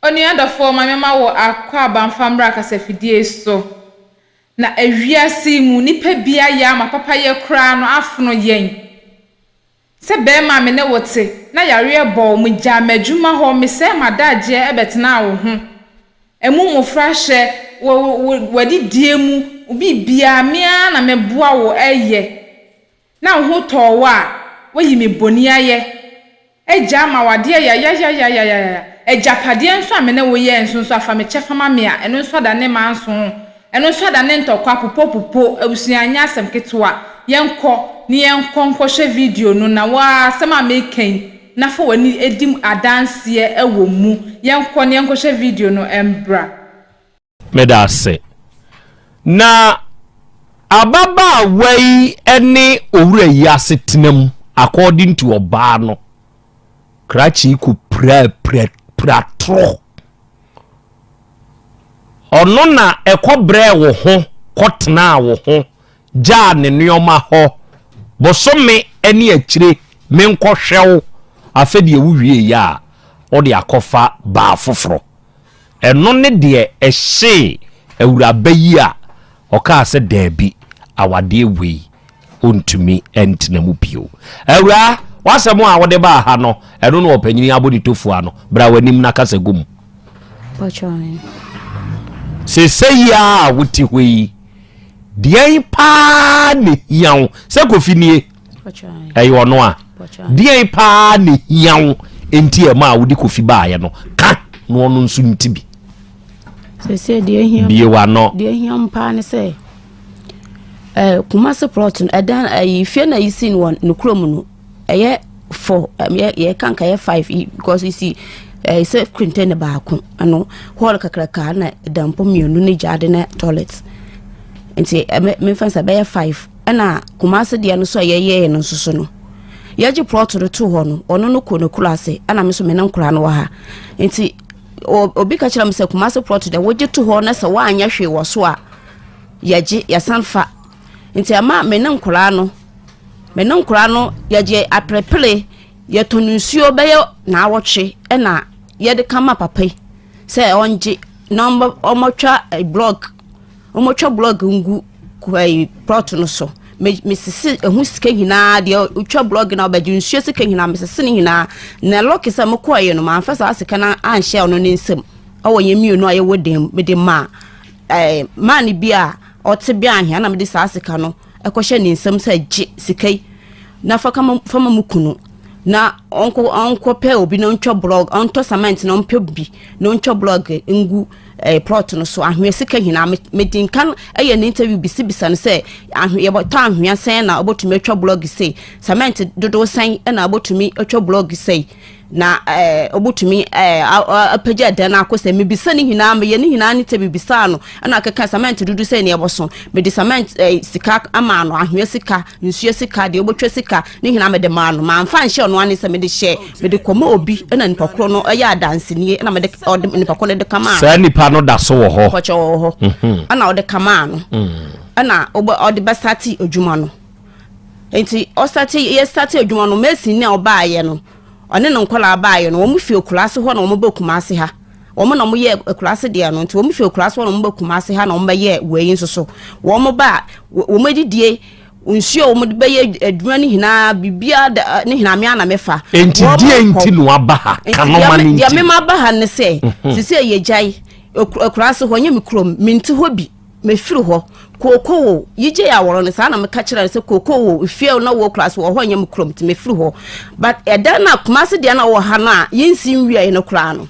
Onua dɔfoɔ, ma memma wo akwaaba mfa mmra kasafidie so. Na ewiase yi mu, nnipa bi ayɛ ama papayɛ koraa no afono yɛn. Sɛ barima a me ne wo te, na yareɛ bɔ wo, megyaa m'adwuma hɔ, mesɛee m'adagyeɛ bɛtenaa wo ho. Ɛmu mmofra hwɛ, wo, wo, w'adidie mu, wo biribiara, me ara na meboa wo yɛ. Na wo ho tɔɔ wo a, woayi me boniayɛ. Agya ama wo adeɛ yayayayayaya. Agyapadeɛ nso a me ne wo yɛɛ nso nso afa me kyɛfa ma me a, ɛno nso adane manso. Ɛno nso adane ntɔkwa pupopupo. Abusua, ɛnyɛ asɛm ketewa. Yɛnkɔ na yɛnkɔ nkɔhwɛ video no na wo ara asɛm a mereka yi na fa w'ani di adanseɛ wɔ mu. Yɛnkɔ na yɛnkɔhwɛ video no mbra. Meda ase. Na ababaawa yi ne owura yi asetena mu according to ɔbaa no, krakye yi kɔ pira pira pira toro. Ɔno na ɛkɔ brɛɛ wo ho kɔtenaa wo ho gyaa ne nneɛma hɔ bosome ne akyire menkɔhwɛ wo afɛ deɛ wowie yɛ a wode akɔfa baa foforɔ. Ɛno ne deɛ ɛhyee awuraba yi a ɔkaa sɛ daabi, awadeɛ wei ɔntumi ntena mu bio. Awuraa, w'asɛm a wode baa ha no, ɛno na ɔpanyini abɔ ne tofua no. Bra w'anim na kasa gu mu. Seesei yi ara a wote hɔ yi, deɛn paa na ɛhia wo? Sɛ Kofi nie? Ɛyɛ ɔno a. Deɛn paa na ehia wo nti ɛma a wode Kofi baeɛ no ka na ɔno nso nti bi? Sese deɛ ehia bie w'ano. Deɛ ehia m paa ne sɛ ɛɛ Kumasi plot no ɛdan ɛyi fie na yi si no wɔ ne kurom no ɛyɛ four ɛyɛ yɛ kanka ɛyɛ five because you see ɛɛ sɛ container baako ɛno hall kakraka na danpo mmienu ne gyaade ne toilet nti ɛmɛ mefa sɛ ɛbɛyɛ five. Ɛna Kumasi deɛ no so a yɛyɛɛ no nso so no, yɛgye plɔt no too hɔ no, ɔno no kɔ n'akura ase, ɛna me nso me ne nkora no wɔ ha. Nti obi ka kyerɛ me sɛ Kumasi plɔt deɛ wogye to hɔ na sɛ woanyɛ hwee wɔ so a, yɛgye yɛsan fa. Nti ɛma me ne nkora no, me ne nkora no yɛgye aperepere, yɛtɔn nsuo bɛyɛ naawɔtwe ɛna yɛde kama papa yi sɛ ɔngye na ɔmmɔtwa blɔk. Wɔtwa blɔɔg ngu ɛyi plɔt no so. Me mesese ɛho sika nyinaa deɛ wotwa blɔɔg na wobɛgye nsuo sika nyinaa mesese ne nyinaa. Na lɔki sɛ mekɔeɛ no mamfa saa sika no anhyɛ ɔno ne nsam. Ɛwɔ yɛn mmienu a yɛwɔ dan mu mede maa ɛɛ maa no bi a ɔte bɛn ahea na mede saa sika no ɛkɔhyɛ ne nsam sɛ gye sika yi na fa kama fa ma mu kunu na ɔnkɔ ɔnkɔpɛ obi na ɔntwa blɔɔg ɔntɔ cement na ɔmpɛ bi na ɔntwa blɔɔg ngu ɛɛ plot no so ahwea sika nyinaa me medi nkan yɛ ne interview bisibisa no sɛ ahwe yɛbɛtɔ ahwea sɛn na ɔbɛtumi atwa blog sei cement dodow sɛn na ɔbɛtumi atwa blog sei na ɛɛ ɔbɛtumi ɛɛ apagya dan no akɔ sɛ mebisa ne nyinaa meyɛ ne nyinaa ne interview bisaa no ɛna akeka cement dodo sɛ ne ɛbɔso mede cement ɛɛ sika ama no ahwea sika nsuo sika deɛ wobɛtwa sika ne nyinaa mede maa no mamfa nhyɛ ɔno ane sɛ mede hyɛ mede kɔma obi ɛna nipa korɔ no ɛyɛ adansenie ɛna mede ɔde nipa korɔ no de kamaa saa nipa no da so wɔ hɔ kɔkyɛ wɔ hɔ mhm. ɛna ɔde kamaa no mm. ɛna ɔde bɛsate adwuma no nti ɔsate yɛsate adwuma no mason ne a ɔbaayɛ no ɔne ne nkɔlaa baayɛ no wɔn fi akuraase hɔ na wɔn bɛ kumase ha wɔn na wɔyɛ akuraase deɛ no nti wɔn fi akuraase hɔ na wɔn bɛ kumase ha na wɔn bɛyɛ wei nso so wɔn ba wɔn adidie nsuo a wɔde bɛyɛ adwuma no nyinaa biribiara da ne nyinaa me ara na mefa. Nti deɛ nti na waba ha kanoma no nti. Deɛ mema ba ha ne sɛ mhm. sisi yɛ gyae akuraase hɔ nyɛ me kurom mente hɔ bi mefiri hɔ kooko wo yigye yɛ awɔrɔ no saa na meka kyerɛ no sɛ kooko wo efie na wɔ akuraase wɔ hɔ nyɛ me kurom nti mefiri hɔ but ɛdan na kumase deɛ na wɔ ha no a yɛnsi nwiae no koraa no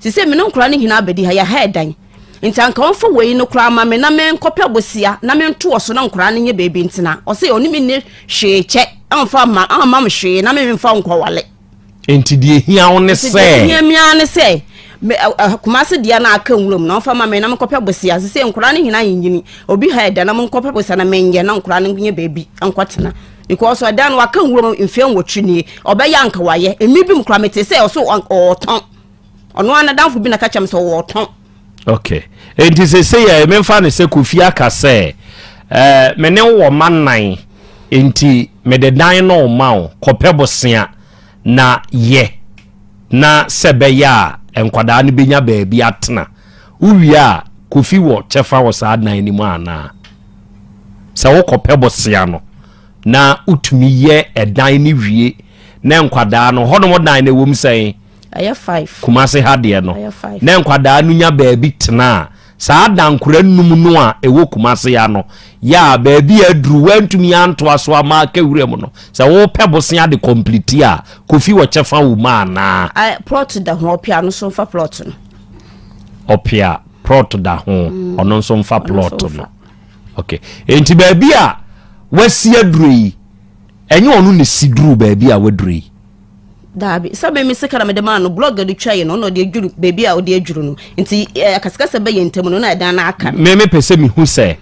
sisi me ne nkora no nyinaa bɛdi ha yɛha ɛdan. Nti anka ɔmfa wei no koraa ma me na menkɔpɛ bosea na mento wɔ so na nkwadaa no nyɛ baabi ntena. Ɔse ɔne me nni hwee kyɛ, ɔmfa mma ɔmma me hwee na memfa nkɔwale. Nti deɛ ehia wo ne sɛ. Nti deɛ ehia me ara ne sɛ me ɛ ɛ Kumasi deɛ na aka nwura mu na ɔmfa ma me na menkɔpɛ bosea. Sese nkwadaa no nyinaa nyini, obi ha ɛda na menkɔpɛ bosea na menyɛ na nkwadaa no nyɛ baabi nkɔtena. Because ɛdan no waka nwura mu mfeɛ nwɔtwe nie, ɔbɛyɛ anka wayɛ. Emi bi mu koraa mete sɛ ɔso ɔɔtɔn. Ɔno ara n'adamfo bi na ka kyerɛ me sɛ ɔwɔ Okay. Enti sese yɛ memfa no sɛ Kofi aka sɛ eh, me ne wɔ ma nan enti mede dan no ma wo kɔpɛ bosea na yɛ. Na sɛ ɛbɛyɛ a nkwadaa no bɛnya baabi atena. Wowie a, Kofi wɔ kyɛfa wɔ saa dan no mu anaa? Sɛ wokɔpɛ bosea no na wotumi yɛ ɛdan no wie na nkwadaa no, hɔnom dan no ɛwom sɛn? Ɛyɛ five. Kumase ha deɛ no. Ɛyɛ five. Na nkwadaa no nya baabi tena a, saa dankora num no a ɛwɔ Kumase ha no, yɛ a baabi a aduru wantumi antoa so ama aka wura mu no, sɛ wopɛ bosea de kɔmpliti a, Kofi wɔ kyɛfa wɔ mu anaa? Ae, plot da ho, ɔpea no nso mfa plot no. Ɔpea plot da ho, ɔno nso mfa plot no. Mfa. Okay. Enti baabi a wasi aduru yi, ɛnyɛ ɔno na si duru baabi a waduru yi. Daabi, sɛ me me sika na mede maa no, blog a ɔde twa yi no, ɔna ɔde adwuru baabi a ɔde adwuru no. Nti eh, akasakasa bɛ yɛn ntam no, na ɛdan no aka no. Me mepɛ sɛ mehu sɛ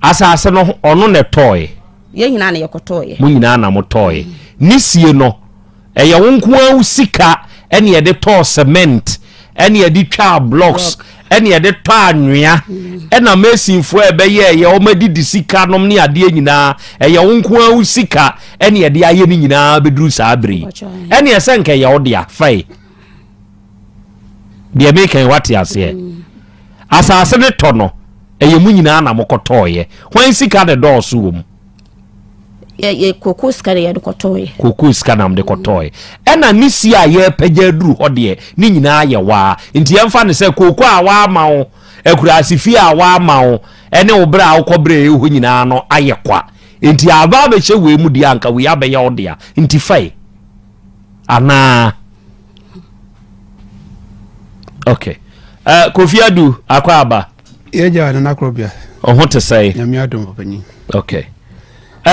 asase no ɔno na ɛtɔɔe. Yɛn nyinaa na yɛkɔtɔɔeɛ. Mo nyinaa na motɔɔe. Ne sie no, ɛyɛ wo nko ara wo sika ɛne yɛde tɔɔ cement, ɛne yɛde twaa blocks, ɛne yɛde tɔ anwea, ɛna masonfoɔ a ɛbɛyɛɛyɛ wɔn adidi sika nom ne adeɛ nyinaa, ɛyɛ wo nko ara wo sika ɛne yɛde ayɛ ne nyinaa bɛduru saa bere yi. Ɛne ɛsɛ nka ɛyɛ wo dea, fae. Deɛ meka yi wate aseɛ. Asase ne tɔ no, ɛyɛ mu nyinaa na mokɔtɔɔyɛ. Hwan sika na ɛdɔɔso wɔ mu? Yɛ koko sika na yɛde kɔtɔɔyɛ. Koko sika na mode kɔtɔɔyɛ. Ɛna ne si a yɛrepagya aduru hɔ deɛ, ne nyinaa yɛ waa. Nti yɛmfa no sɛ koko a waama wo, akuraase fie a waama wo, ɛne wo berɛ a wokɔbrɛɛ hɔ nyinaa no ayɛ kwa. Nti aba abɛhyɛ wei mu deɛ anka wei abɛyɛ wo dea. Nti fae. Anaa? Okay. Kofi Adu, akɔ aba. Yɛgya Nana Korɔbea. Ɔho te sɛe? Nyame adom papanyin. Okay.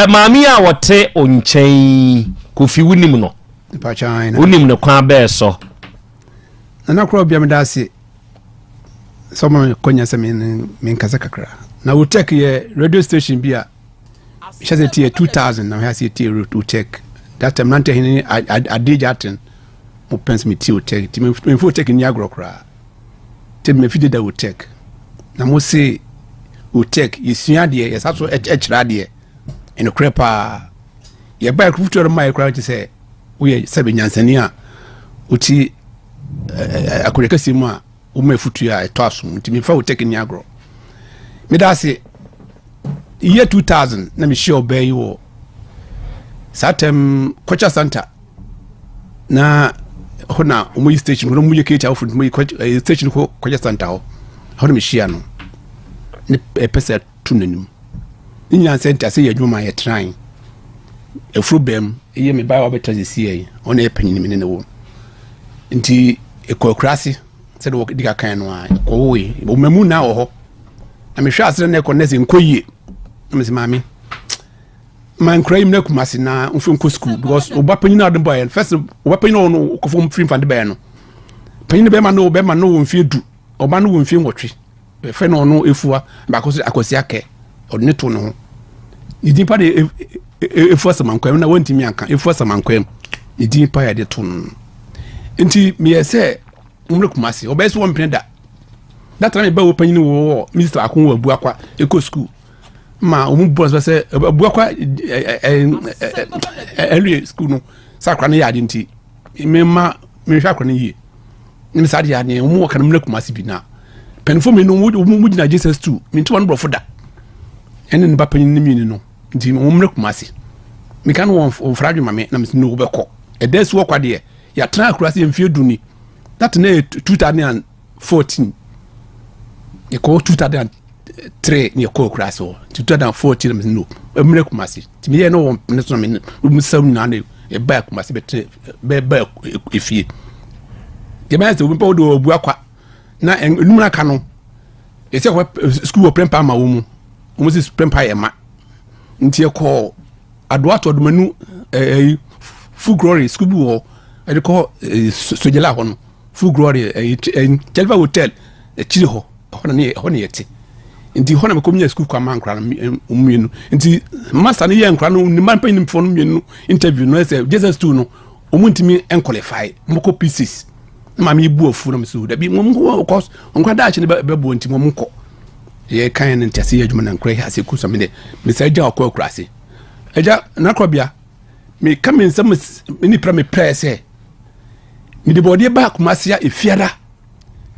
Maame a wɔte o nkyɛn Kofi wonim no? Wonim no kwan bɛɛ so? Nana Korɔbea meda ase sɛ ɔma me kɔnya sɛ menkasa kakra. Na Wotek yɛ radio station bi a hyɛ sɛ tiɛ 2000 na mehɛ sɛ tie Wotek. That time nante hene adeɛ gya aten mo pɛn sɛ metie Wotek nti memfa Wotek nni agorɔ koraa. Tɛ me fi da Otec. Na mo se Otec yɛsua adeɛ yɛsa so kyerɛ adeɛ. Ɛnokorɛ paa. Yɛba ɛkufutuo no ma yɛ koraa kyɛ sɛ woyɛ sɛbe nyansani a woti akonnwa kɛseɛ mu a woma afutuo a ɛtɔ asom nti memfa Otec ni agorɔ. Meda ase year 2000 na mehyia ɔbaa yi wɔ saa tɛm Culture Center na hɔ na wɔn yi station hɔ na wɔn yɛ keeti awofo nti wɔn yi eh, station kɔ kɔyɛ santa hɔ hɔ na mehyia no ne ɛpɛ sɛ to n'anim ne nyinaa sɛ nti ase yɛ adwuma ma yɛ tran efuro bɛm ɛyɛ me ba a wabɛtra sisi yɛ ɔna yɛ panyin mi ne ne wɔ nti ekɔ akura ase sɛde wɔ di kakan no a ɛkɔ woe wɔn mu na wɔ hɔ na mehwɛ ase na ɛkɔ nɛsɛ nkɔ yie na mɛ sɛ maame. Ma nkura yi mmerɛ Kumasi na nfi nkɔ sukuu because ɔba panyin a ɔde bɔ yɛ first ɔba panyin a ɔno kɔfɔ firi nfa de bɛyɛ no panyin bɛrima no bɛrima no wɔ mfie du ɔba no wɔ mfie nwɔtwe fɛ na ɔno efua baako so akwasi akɛ ɔde ne to ne ho ne din pa de efua samankwam na wɔntumi anka efua samankwam ne din pa yɛ de to no nti meyɛ sɛ mmerɛ Kumasi ɔbɛyɛ so wɔn mpene da data mi ba wɔ panyin wɔ minista baako wɔ abuakwa ekɔ sukuu. ma wɔn bu ɔsɛ sɛ abuakwa ɛlue sukuu no sɛ akora no yɛ ade nti mema mehwɛ akora no yie ne me saa de adeɛ wɔn wɔ kanam na kumase bi na mpanyinfoɔ mmienu wɔn wɔn gyina jesus two mente wɔn borɔfo da ɛne ne ba panyin ne mmienu no nti wɔn mmerɛ kumase meka no wɔn wɔn fara adwuma me na mesi no wɔbɛkɔ ɛdɛ si wɔ kwa deɛ yɛatena akura se mfie du ni that na yɛ 2014 yɛkɔ 2000 3 ne yɛkɔɔ akuraase hɔ nti 2014 na no mmerɛ Kumase nti meyɛ no wɔ ne so na me mu sɛw nyinaa ne ɛbaa Kumase bɛtene bɛba efie yɛbɛyɛ sɛ obi wode ɔbu akwa na enum no aka no ɛsɛ kɔ sukuu wɔ prɛmpa ama wɔ mu wɔn sɛ prɛmpa yɛ ma nti ɛkɔɔ adoato adomanu ɛɛ full glory sukuu bi wɔ hɔ ɛde kɔ sogyela hɔ no full glory ɛɛ ɛɛ hotel akyiri hɔ ɛhɔ na ne ɛhɔ na yɛte nti hɔ na mekɔ nya sukuu kɔ ama nkora no mmienu nti masa no yɛ nkora no ne mma mpanyinfoɔ no mmienu interview no sɛ jesus two no wɔn ntumi nkwalify wɔn kɔ pieces na maame yi bu afu na mo so dabi wɔn kɔ kɔ nkora daakye no bɛboɔ nti wɔn kɔ yɛ kan no nti ase yɛ adwuma na nkora yi ase kusa mi de mesa agya ɔkɔ akura ase agya nakorɔbea meka me nsɛm me nipa me pɛɛ sɛ. Mede bɔɔdeɛ ba Kumasi a efiada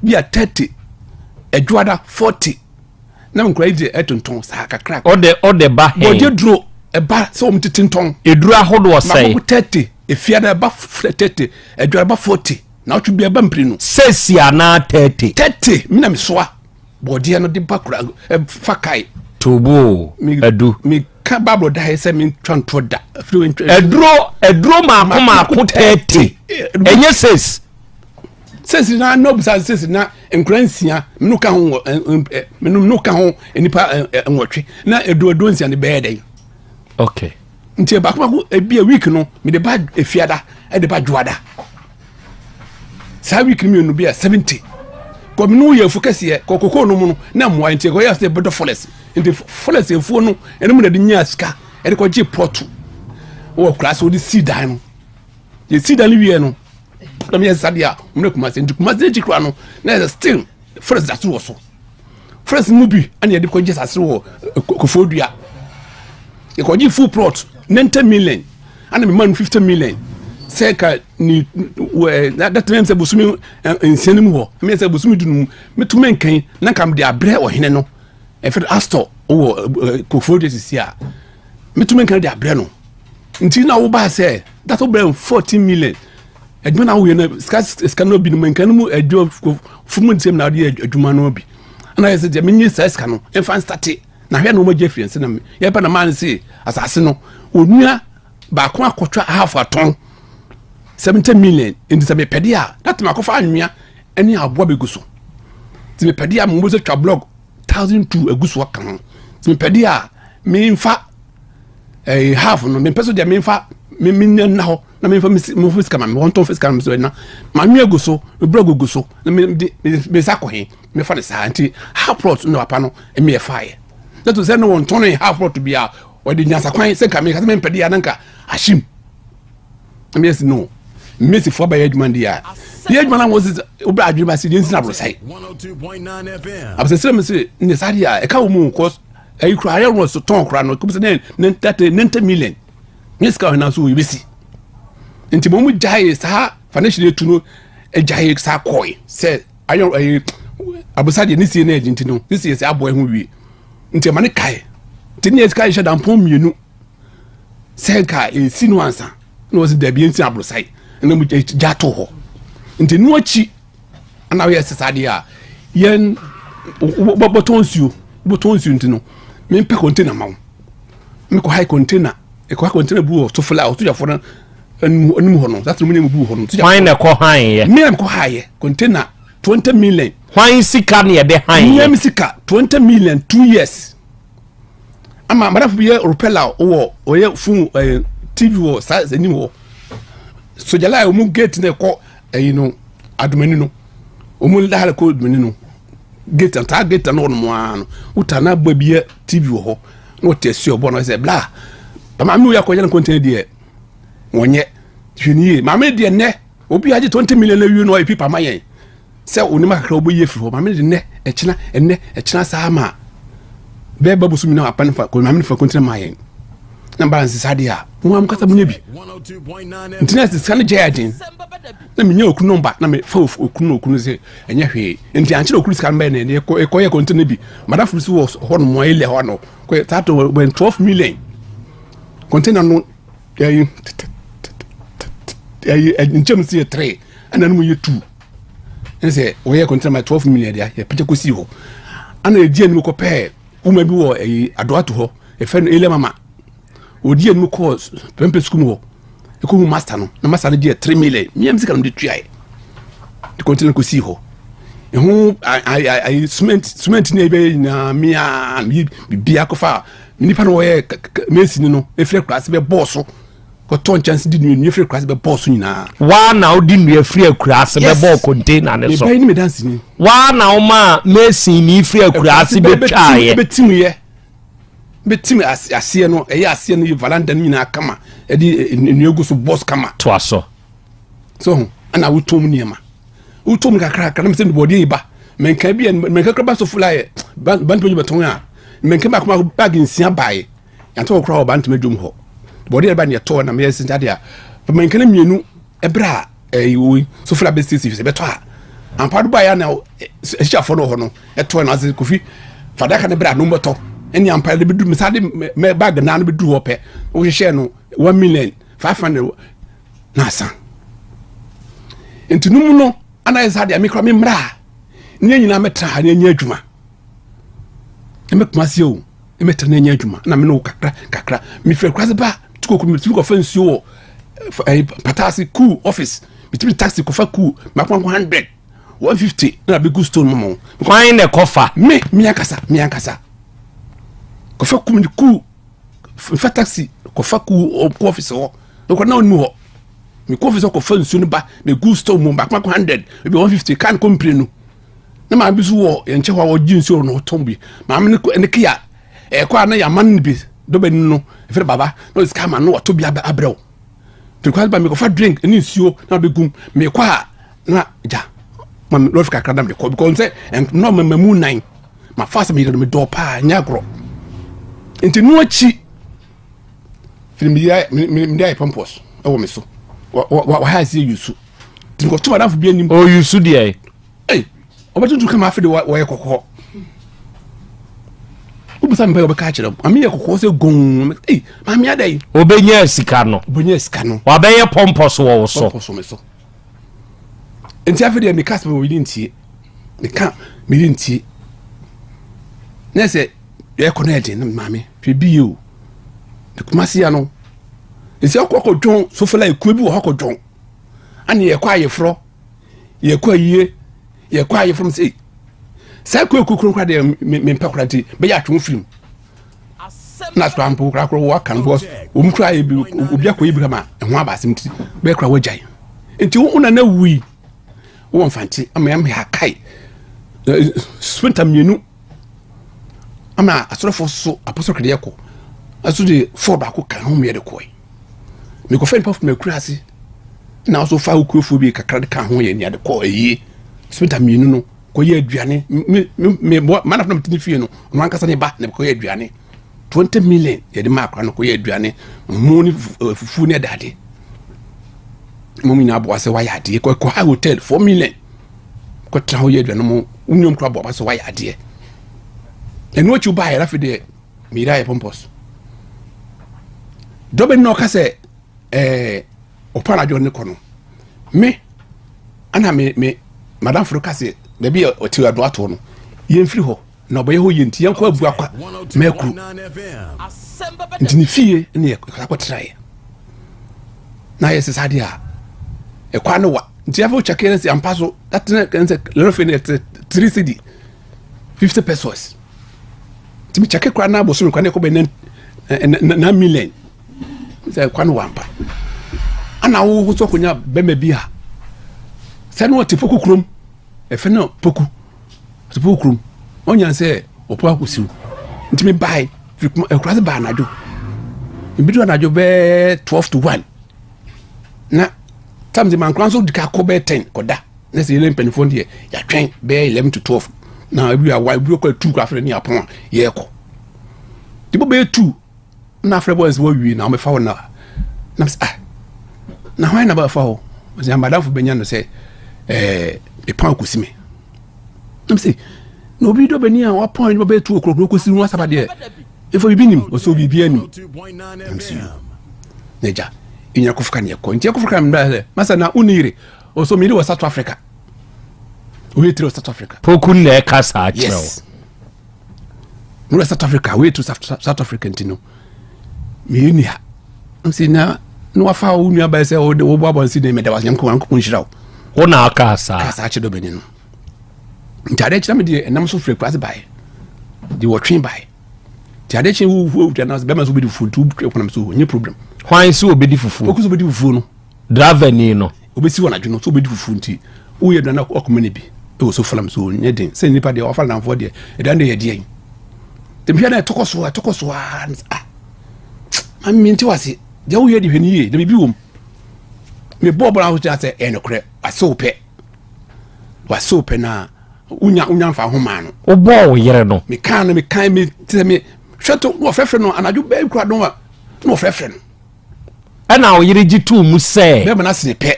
bi a 30, adwoada 40 na nkura yi deɛ ɛtontɔn saa kakra. Ɔde ba hɛn. Bɔɔdeɛ duro ɛba sɛ wɔn tete ntɔn. Eduro ahodoɔ sɛn. Mako 30, efiada ɛba 30, adwoada ba 40 na ɔtwe bi ɛba mpiri no. Sɛsi anaa 30. 30 mi na mi soa bɔɔdeɛ no de ba kura ɛfa kae. Tobo adu. Mi ka baabolo da yɛ sɛ mi ntwa ntoɔ da. Aduro maako maako 30 ɛnyɛ six. Six na na obusa six na nkura 6 menu ka ho wɔ menu ka ho nipa 8 na aduro 6 ne bɛyɛ dɛ. Okay. Nti baako baako ebi a week no mi de ba efiada ɛde ba dwoada saa week no mmienu bi a 70 kɔ menu yɛ efu kɛseɛ kɔ koko no mu no na mmoa nti ɛkɔ yɛ sɛ bɛdɔ forest nti forest efuo no ɛno mu na de nya sika ɛde kɔ gye plot wɔ kura so de si dan no yɛ si dan no wie no na mi yɛ sisa deɛ a wɔn na Kumasi nti Kumasi akyi kura no na yɛ still forest da so wɔ so forest mu bi ɛna yɛde kɔ gye sase wɔ Koforidua yɛkɔ gye full plot 90 million ɛna mi ma no 50 million sɛ ka ni wɛ na dɛtɛ mi sɛ bosomi 6 no mu hɔ mi sɛ bosomi 10 mu metumi nkan na nka mi de abrɛ ɔhene no ɛfɛ astor wɔ Koforidua sisi a metumi nkan de abrɛ no nti na wo ba sɛ that wo brɛ 14 million adwuma na woyɛ no sika no bi no nkan no mu adwuma fumu nsɛm na wode adwuma no bi ɛna yɛ sɛ deɛ menye saa sika no ɛmfa nstate na hwɛ na wɔmagye afiri nse na yɛba na maa no se asase no onua baako akɔtwa half atɔn 70 million nti sɛ mepɛde a na tɛmɛ akɔfa anwea ɛne aboa bɛgu so nti mepɛde a mo sɛ twa block 1,200 agu so aka ho nti mepɛde a memfa half no mempɛ so deɛ memfa menya nna hɔ na memfa memfa sika ma me wɔntɔn sika no so na manwea gu so mebrɛ gugu so na me sa kɔ he mefa ne saa nti half plot na papa no ɛmi ɛfaeɛ na to sɛ no wɔntɔn half plot bi a wɔde nyansakwan sɛ nka meka sɛ mempɛ deɛ a na nka ahyem na meyɛ sɛ no mmesifoɔ bɛyɛ adwuma deɛ a deɛ adwuma no wɔ sɛ wobɛ adwene ba sɛ deɛ nsi aborɔsae abosɛsɛ me sɛ ne saa deɛ a ɛka wɔ mu kɔ ɛyi kora ayɛ wɔ so tɔn kora no kɔm sɛ ne 90 million ne sika ɔhena so yɛbɛsi nti mo mu gyae saa foundation etu no gyae saa kɔe sɛ ayɛ ɛyi abosa deɛ ne sie na agyi nti no ne sie sɛ aboa ho wie nti ɛma ne kae nti ne yɛ sika yɛhyɛ dampɔn 2 sɛ nka esi no ansa na wɔsi dabi nsi aborosae ɛna mu gya to hɔ nti no akyi ana wɔyɛ sɛ saa deɛ a yɛn bɔtɔn nsuo nti no mempɛ container ma wo mekɔ high container ɛkɔ high container bu wɔ sofla a ɔsojafoɔ no anim hɔ no saa tene mu ne mu bu hɔ no. Hwan na ɛkɔ han yɛ? Me na mekɔ han yɛ container 20 million. Hwan sika na yɛde han yɛ? Nyɛ mi sika 20 million 2 years. Ama madafo bi yɛ repeller wɔ ɔyɛ phone TV wɔ saa anim hɔ. Sojala a wɔn gate na ɛkɔ ɛyi no adomani no wɔn lahara kɔ adomani no gate taa gate no wɔn mu ara no wuta na abɔ bi yɛ TV wɔ hɔ na wɔte asi ɔbɔ no sɛ bla maame wo yɛ akɔyɛ no kɔntɛn deɛ wɔnyɛ hwɛ ne yie maame deɛ nnɛ obi agye 20 million na wie no ɔyɛ pipa ma yɛn sɛ onim akakra wɔbɛyi afiri hɔ maame de nnɛ ɛkyena ɛnnɛ ɛkyena saa ma bɛɛ ba bosom na apa ne fa maame ne fa kɔntɛn ma yɛn na mbara nsesa deɛ a mo am kasa mo nya bi nti na sika no gye agyen na menya okunu nɔmba na mefa okunu okunu sɛ ɛnyɛ hwee nti ankyerɛ okunu sika no bɛyɛ ne ɛkɔyɛ kɔntɛn bi madafo so wɔ hɔ nom ɛlɛ hɔ no kɔ saa to wɛn 12 million container no ɛyi ɛyi nkyɛn si yɛ 3 ɛna no mu yɛ 2 ɛne sɛ wɔyɛ container ma 12 million deɛ yɛ pɛkyɛ kɔsi hɔ ana ɛdi anim kɔ pɛɛ woma bi wɔ ɛyi adoato hɔ ɛfɛ no ele mama ɔdi anim kɔɔ pɛmpɛ sukuu mu hɔ ɛkɔhu master no na master no gye 3 million miam sika no de tuaɛ de container kɔsi hɔ ɛho ayi cement ne ɛbɛyɛ nyinaa mia bibia kɔfa nipa no wɔyɛ mesi no efiri akuraase bɛ bɔɔ so kɔtɔ nkyɛnse di nua efiri akuraase bɛ bɔɔ so nyinaa. Waa na wodi nua firi akuraase bɛ bɔɔ container ne so. Mebɛyi ni mi dansi ni. Waa na woma mesi ni firi akuraase bɛ twa yɛ. Bɛ tim yɛ bɛ tim aseɛ no ɛyɛ aseɛ no yɛ valanda no nyinaa kama ɛde nua gu so bɔs kama. To aso. So ho ɛna wotɔn mu nneɛma wotɔn mu kakra kakra na mi sɛ bɔdeɛ yi ba mɛnka bi mɛnka kura ba so fula yɛ bantama dwom bɛtɔn a mɛnka baako baako baagi 6 baeɛ yantɔ wɔ kura wɔ bantama dwom hɔ bɔdeɛ ba ne yɛtɔ na mɛyɛ sɛ adeɛ a mɛnka no 2 ɛbrɛ a ɛyi wei sofra bɛ sisi sɛ bɛtɔ a ampa do baeɛ na ahyia no wɔ hɔ no ɛtɔ na ase kofi fadaka no berɛ a no bɛtɔ ɛne ampa de bɛduru mesa de mɛ bag naa no bɛduru hɔ pɛ wohyehyɛ no 1 million 500 na asa. Nti no mu no ana yɛ saa deɛ mekora me mmra a ne nyinaa mɛtena ha ne anya adwuma ɛmɛkuma se o, ɛmɛtena ne anya adwuma na me ne wo kakra kakra. Mefiri akura se ba tukoko, metumi kɔfa nsuo wɔ ɛyi Pataase cool office, metumi taxi kɔfa cool mako 100, 150 na bɛgu stone mu ma wo. Kwan na ɛkɔfa? Me ankasa, me ankasa kɔfa kum cool, nfa taxi kɔfa cool kɔ office hɔ ɛkɔ na ɔnu hɔ. Mekɔ office hɔ kɔfa nsuo no ba mɛgu stone mu baako mako 100, ebi 150 kan kɔ mpire no. Na maame bi so wɔ yɛn nkyɛn hɔ a ɔgye nsuo no ɔtɔn bi. Maame ne ne kia ɛkɔ a na yɛama no bi dɔbɛni no efiri baba na ɔde sika ama no wɔtɔ bi abrɛw firi kwan ba. Mekɔfa drink ne nsuo na ɔbɛgum mekɔ a na gya ma me lɔfi kakra na mede kɔ because sɛ na ɔmama mu nan ma fa sɛ meyere no medɔɔ paa nyɛ agorɔ. Nti no akyi firi mede ayɛ pompous ɛwɔ me so waha ase yusu nti nkɔto madamfo bi anim. Ɔyusu deɛ? Ei, ɔbɛtutu kama. Afei de wɔyɛ kɔkɔɔ. Wobisa mepɛ wɔbɛka akyerɛ wo maame yɛ kɔkɔɔ sɛ gɔn. Ei, maame adɛn? Obɛnya sika no. Wobɛnya sika no. Wabɛyɛ pompous wɔ wo so. Pompous wɔ me so. Nti afei deɛ meka sɛ meyere ntie, meka meyere ntie na sɛ yɛkɔ no ɛden na maame hwɛ bi yie o ne Kumase ya no nsi akɔ akɔdwɔn sofala ekuo bi wɔ hɔ akɔdwɔn ane yɛkɔ ayeforɔ, yɛkɔ ayie, yɛkɔ ayeforɔ m sɛ saa kuo ekuo kuro deɛ mempɛ kora nti bɛyɛ atwom firim na sora mpo kora kora wɔaka no because wɔn kora yɛ bi obi akɔ yɛ bi kama ɛho aba asɛm nti bɛyɛ kora wɔagyae. Nti wo nana wui wɔ Mfante ama yɛn akae sprinter mmienu ama asɔrɔfoɔ so apɔsɔ kɛdeɛ kɔ ɛso de fɔɔ baako ka ho mmiɛ de kɔɛ. Mekɔfɛ nipa fún akura ase na ɔso fa okurofoɔ bi kakra de ka ho yɛ nea de kɔ ayie. Sprinter mmienu no kɔyɛ aduane. Me me me mana fana mi fie no ɔno ankasa ne ba na kɔyɛ aduane 20 million yɛde maa akora no kɔyɛ aduane mu ne fufuo ne ɛdade mo nyinaa aboa sɛ wayɛ adeɛ. Kɔ ha hotel 4 million kɔtena hɔ yɛ aduane mu wonyom kora aboa sɛ wayɛ adeɛ. Ɛno akyi wobaayɛ afei deɛ meyere ayɛ pompous dɔbɛni na ɔka sɛ ɔpa anadwo ne kɔ no me ana me madamfo no ka sɛ baabi a ɔte ado atoɔ no yɛmfiri hɔ na ɔbɛyɛ hɔ yie nti yɛnkɔ abu akwa mɛkuru nti ne fie ne yɛkɔtraeɛ na yɛ sɛ saa deɛ a ɛkwa no wa nti afei wokyɛke no sɛ ampa so datena sɛ lɔrɔfe no yɛ 3 cedi 50 pesewas nti mekyɛke koraa na abosome koraa na ɛkɔ bɛ 9 million sɛ ɛkwa no wa mpa ana wo so akɔnya bɛma bi a sɛ ne ɔte Poku kurom ɛfɛ no Poku ɔte Poku kurom ɔnya sɛ ɔpɔ akɔsiw nti mebae firi akura sɛ baa anadwo ebi anadwo bɛɛ 12 to 1 na tam de mankora nso di ka kɔ bɛɛ 10 kɔda na sɛ yɛlɛ mpanimfoɔ deɛ yɛatwɛn bɛɛ 11 to 12 na ebi awa ebi kɔ 2 kɔ afei ne apɔn a yɛrekɔ de bɔ bɛyɛ 2 na afrɛ boys wɔwie na wɔbɛfa hɔ na sɛ ah, na hwan na bɛfa hɔ? Ɔsɛ amadamfo bɛnya no sɛ ɛpan akɔsi me na sɛ na obi dɔ bɛni a wapɔn adwuma bɛyɛ 2 o'clock na ɔkɔsi ho asaba deɛ ɛfa biribi nim. Ɔsɛ biribi anim nam sɛ na agya ɛnya kɔfo ne ɛkɔ nti ɛkɔfo ka mbrɛ sɛ masa na wonni yere. Ɔsɛ meyere wɔ South Africa, oyɛ tiri wɔ South Africa. Poku na ɛka saa kyerɛ wo? Yes, mewɔ South Africa, woyɛ tiri South Africa nti no meyɛ ni ha nti na wafa wo nua bɛyɛ sɛ wode wobɔ abɔnse ne meda wase Nyankopɔn nhyira wo. Wo na aka saa? Ka saa kyerɛ dɔbɛni no. Nti adeɛ kyerɛ me deɛ ɛnam so firi kurase baeɛ deɛ wɔtwe baeɛ nti adeɛ kyerɛ wo wo wotwa na bɛma so wobɛdi fufuo nti wotwa kɔnam so nyɛ problem. Hwan sɛ obɛdi fufuo? Oku so wobɛdi fufuo no. Driver ni no. Wobɛsi wɔ anadwo no so wobɛdi fufuo nti woyɛ aduane akɔma no bi ɛwɔ so falam so nyɛ den sɛ nipa deɛ wafa namfoɔ deɛ aduane deɛ yɛ deɛn nti mehwɛ na ɛtɔkɔ so ɛtɔkɔ so aa ah, mame nte wase deɛ woyɛ de hwɛ no yie na biribi wɔ mu. Mebɔɔ bɔla ho kyerɛ sɛ ɛyɛ nokorɛ wase wo pɛ, wase wo pɛ na wonya mfa ho maa no. Wobɔɔ wo yere no? Mekaa no, mekaa me sɛ me hwɛ to na wɔfrɛfrɛ no anadwo bɛɛ kura no a na wɔfrɛfrɛ no. Ɛna wo yere gye too mu sɛ bɛrima no asene pɛ.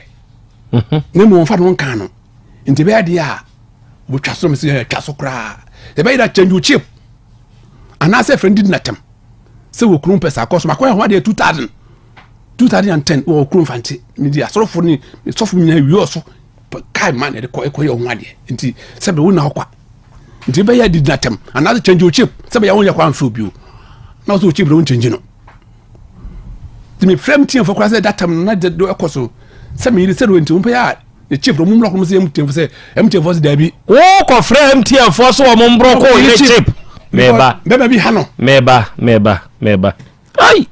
Na mmom wɔmfa no nka no. Nti ɛbɛyɛ adeɛ a wɔtwa so mesɛ yɛtwa so koraa. Ɛbɛyɛ dɛ change wo chip. Anaasɛ fɛ no didi natam. Sɛ wɔ kurom pɛ saa kɔ so makɔyɛ ho adeɛ 2000 2010 wɔ kurom fante. Mede asɔrɔfo ne sɔfo nyinaa wie ɔso kai ma na ɛde kɔ ɛkɔyɛ ho adeɛ. Nti sɛ bɛ wo na hɔ kwa. Nti ɛbɛyɛ didi natam. Anaasɛ change wo chip. Sɛ bɛyɛ wo nyɛ kwan mfrɛ obi o. Na ɔsɛ wo chip no wo nkyɛngye no. Nti mefrɛ MTN fo koraa sɛ data no na de ɛkɔ so sɛ meyere sɛ no nti wɔn pɛ a ne chip no wɔn mmrɔko sɛ MTN fo sɛ MTN fo sɛ daabi. Wokɔfrɛ MTN fo so wɔn mbrɔko yere chip. Meba. Bɛma bi ha no. Meba meba meba. Ai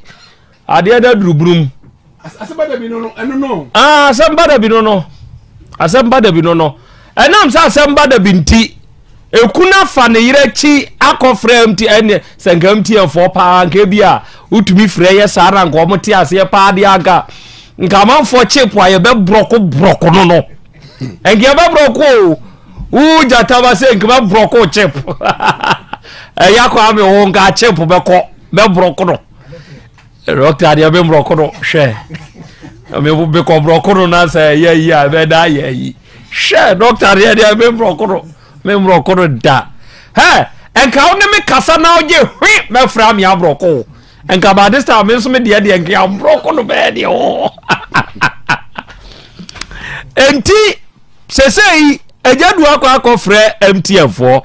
adeɛ da duru burum. Asɛm ba da bi no no ɛno no. Ah asɛm ba da bi no no. Asɛm ba da bi no no. Ɛnam sɛ asɛm ba da bi nti. Ekunu afa ne yere akyi akɔfrɛ MT ɛne sɛ nka MTN foɔ paa nka ebi a wotumi frɛ yɛ saa na nka wɔn te aseɛ paa deɛ anka nka amanfoɔ chip a yɛbɛ brɔko brɔko no no nka yɛbɛ brɔko o wo gyata ba sɛ nka bɛ brɔko chip ɛyɛ akɔ ame wo nka chip bɛkɔ bɛ brɔko no dɔkta deɛ me brɔko no hwɛ me mekɔ brɔko no na sɛ ɛyɛ yi a ɛbɛda ayɛ yi hwɛ dɔkta deɛ deɛ me brɔko no me mborɔko no da hɛ nka wo ne me kasa na wogye hwe mɛfra me aborɔko nka by this time me nso me deɛ deɛ nka aborɔko no bɛyɛ deɛ wɔ enti sesei agya du akɔ akɔfrɛ MTN foɔ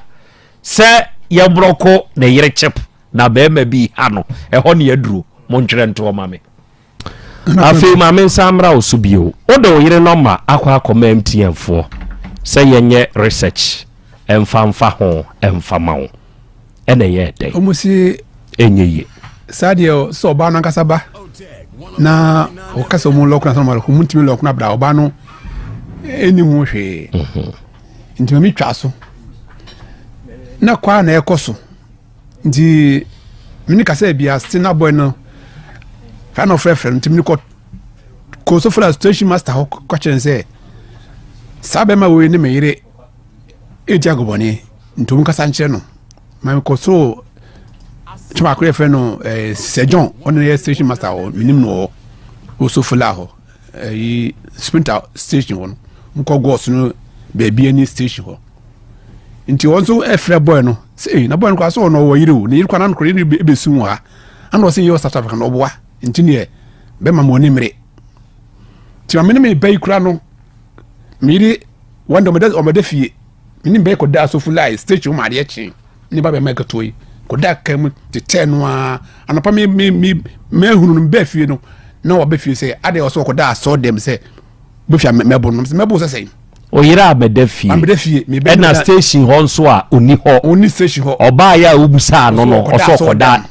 sɛ yɛmborɔko ne yere chip na bɛrima bi ha no ɛhɔ ne aduro montwerɛ ntoɔ ma me Afei ma mensan mmra wo so bio. Wode wo yere nɔma akɔ akɔma MTN foɔ sɛ yɛnyɛ research mfa mfa ho mfa ma wo. Ɛna ɛyɛɛ dɛn? Wɔn si Ɛnyɛ yie. Saa deɛ sɛ ɔbaa no ankasa ba na ɔka sɛ wɔn lɔko na sɛ wɔn ntumi lɔko na abira ɔbaa no ɛni ho hwee. Mhm. Nti maame twa so na kɔ a na ɛkɔ so. Nti me ne kasa bi ase na boy no fa na ɔfrɛfrɛ no nti me ne kɔ kɔ so fra station master hɔ kɔ kyerɛ no sɛ saa bɛrima wei ne me yere ɛdi agobɔne nti ɔmu kasa nkyerɛ no ma mekɔ so kyɛ baako yɛfrɛ no eh, Sir John ɔno yɛ station master hɔ menim no wɔ Osofula hɔ ɛyi sprinter station hɔ no mokɔ gɔs no baabi ani station hɔ nti wɔn nso ɛfrɛ boy no sɛ ee na boy no koraa sɛ ɔno ɔwɔ yere o ne yere koraa na yere bɛsu wɔ ha ana ɔsɛ yɛ wɔ South Africa na ɔboa nti neɛ bɛma mo ani mmere nti maame ne me ba yi koraa no me yere wɔn de ɔmɛda ɔmɛda fie me ne bɛyɛ kɔda asofo lai station mu adeɛ kye ne ba bɛma ɛkɛtoɔ yi kɔda kaa mu tetɛ no ara anɔpa me me me mɛhunu no bɛɛ fie no na wɔbɛ fie sɛ adeɛ ɔsɛ ɔkɔda asɔ dɛm sɛ bɛfia mɛbo no mɛbo sɛ sɛn Oyere a bɛda fie. Ambɛda fie. Ɛna station hɔ nso a ɔni hɔ. Ɔni station hɔ. Ɔbaayɛ a wobusaa no no ɔsɛ ɔkɔda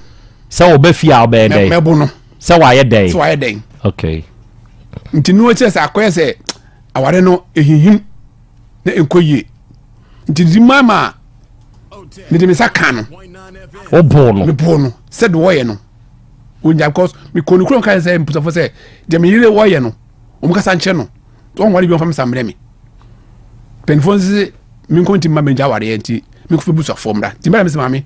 sɛ ɔbɛ fie a ɔbɛyɛ dɛn. Mɛbo no. Sɛ wayɛ dɛn. Sɛ wayɛ dɛn. Okay. Nti no kyerɛ sɛ akɔyɛ sɛ aware no ehihim na nkɔ yie. Nti di maa ma mede me nsa ka no. Woboo no. Meboo no sɛ de wɔyɛ no. Onya because mekɔ ne kurom ka sɛ mpusafo sɛ deɛ me yere wɔyɛ no wɔn kasa nkyerɛ no. Wɔn ware bi wɔn fa me sa mmerɛ me. Mpanyinfoɔ nso sɛ me nko nti mma mɛgya awareɛ nti me nko fɛ busuafoɔ mmra. Nti mmerɛ me sɛ maame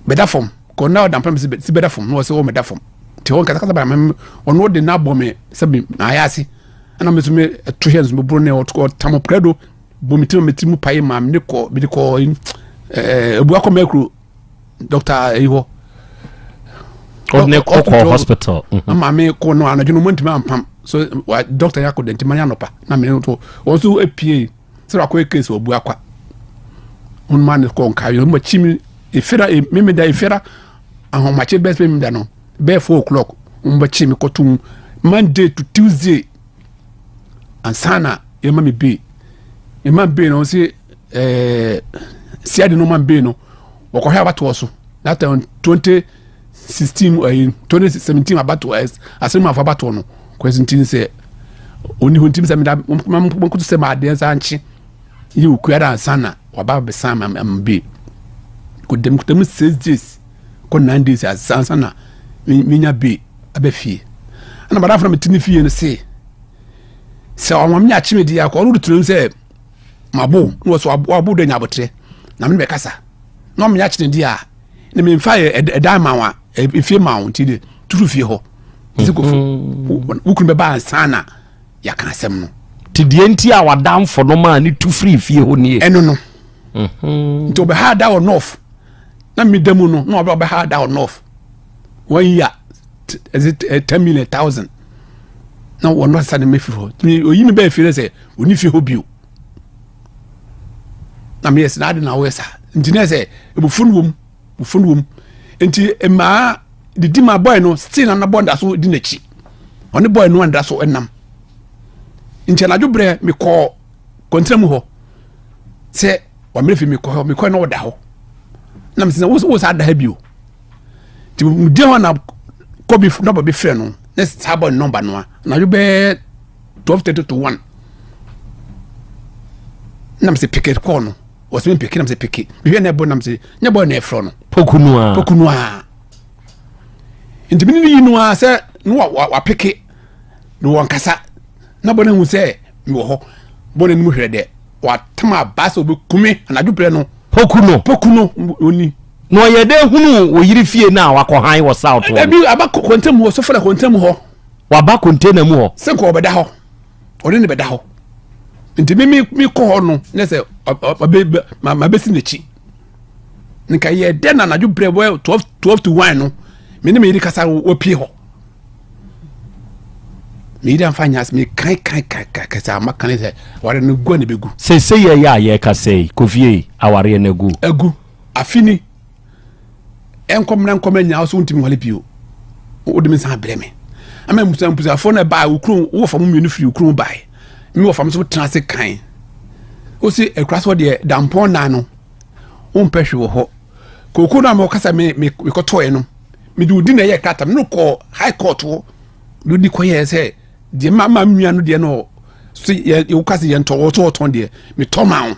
bɛda fam kɔ na ɔda mpa me sɛ bɛda fam na ɔsɛ wɔ mɛda fam. Nti wɔn kasakasa ba me ɔno de n'abɔ me sɛ me na ayɛ ase ɛna me nso me ɛto hyɛ nso me boro ne ɔtam prɛdo bɔ me ti ma me ti mu pae ma me de kɔ me de kɔ ɛɛ ebu akɔ mɛkuro. Doctor eyi hɔ. Ɔde ne kɔ kɔ hospital. Mhm. Maame kɔ no anadwo no mo ntumi ampam so wa doctor yɛ akɔ dɛnti ma ne anɔpa na mene to wɔn nso epie sɛ wakɔ case wɔ bu akwa wɔn maa ne kɔ nka yɛ wɔn akyi mi efira mímí da efira ahomakye bɛs mímí da no bɛyɛ 4 o'clock wɔn bɛ kyi mi kɔtum Monday to Tuesday ansana yɛ ma mi bee yɛ ma mi bee na wɔn si. ɛɛ siade no man bee no wɔkɔhwɛ abatoɔ so that time 2016 ɛyi 2017 abatoɔ ɛs asɛm afɔ abatoɔ no kwasi nti sɛ oni ho nti sɛ meda mkoto sɛ ma adeɛ nsa nkye yi okua da ansa na waba bɛsan ma ma bee kɔdam kɔdam 6 days kɔ 9 days ansa na menya bee aba fie ɛna madamfo na mete ne fie no se sɛ ɔma me akye me deɛ akɔ ɔno de turom sɛ mabo na wɔsɛ wabo dɛ nya abotrɛ na mene bɛkasa na ɔmenya kyene deɛ a na memfa ɛdan ma wa efie ma wo nti de tutu fie hɔ sɛ kofo wo kunu bɛba ansa na yɛaka asɛm no. Nti deɛ nti a w'adamfo no maa ne tu firii fie hɔ nie. Ɛno no. Nti ɔbɛha da wɔ north na meda mu no na ɔbɛha da wɔ north one year ɛsɛ eh, 10 million thousand na wɔn asa ne mefiri hɔ. Nti oyi mi bɛɛ fie no sɛ oni fie hɔ bio na meyɛ sɛ n'ade na wɔyɛ saa. Nti na sɛ ebufu no wɔm, ebufu no wɔm. Nti mmaa didi ma boy no still na na boy da so di n'akyi, ɔne boy no anda so ɛnam. Nti anadwo berɛ mekɔɔ kɔntena mu hɔ sɛ wammerɛ fi mekɔ hɔ, mekɔ na ɔda hɔ na mesɛ wo saa da ha bio. Nti medi hɔ na kɔ bi nɔba bi frɛ no ne saa bɔ ne nɔmba no a anadwo bɛɛ 12:30 to 1 na mesɛ pick kɔɔ no, wɔsɛ me pick na mesɛ pick, mehwɛ na ɛbɔ na mesɛ nyɛ bɔ na ɛfrɛ no. Poku no a. Poku no a. Nti mene ne yi no a sɛ no wa pick na wɔnkasa na bɔ no hu sɛ mewɔ hɔ, bɔ no anim hwɛ dɛ watam aba sɛ ɔbɛkume anadwo berɛ no. Poku no. Poku no ɔni. Na ɔyɛ dɛ hunu wɔ yere fie no a wakɔhan wɔ south hɔ no. Ebi aba kɔntɛm hɔ, sɔfo na kɔntɛm hɔ. Waba container mu hɔ. Sɛ nka ɔbɛda hɔ, ɔne ne bɛda hɔ. Nti mi mi kɔ hɔ no ne sɛ ɔbɛ ma ma bɛsi n'akyi nka yɛ dɛ na anadwo berɛ bɔ 12 to 1 no me ne me yere kasa wɔpie hɔ. Me yere amfa nyɛ ase me kan kan kan kan kasa ama kan sɛ aware no gu a na bɛgu. Sese yɛ yɛ a yɛkasa yi, Kofie, awareɛ no agu. Agu afi ni ɛnkɔmna nkɔmna nyinaa so wontumi nwale bio, wode me nsa abrɛ me ama mmusa mbusafoɔ no ɛbaa wo kurom, wowɔ fa mu mmienu firi wo kurom bae, me wɔ fam so tena ase kan wosi akura so deɛ dampɔn nan no wompɛ hwee wɔ hɔ. Kooko no a mekɔkasa me mekɔtɔɛ no mede wo di na ɛyɛ krata me no kɔɔ high court hɔ de wodi kɔyɛɛ sɛ deɛ ma ma nua no deɛ no so yɛ woka sɛ yɛntɔ wɔ so wɔtɔn deɛ metɔ ma wo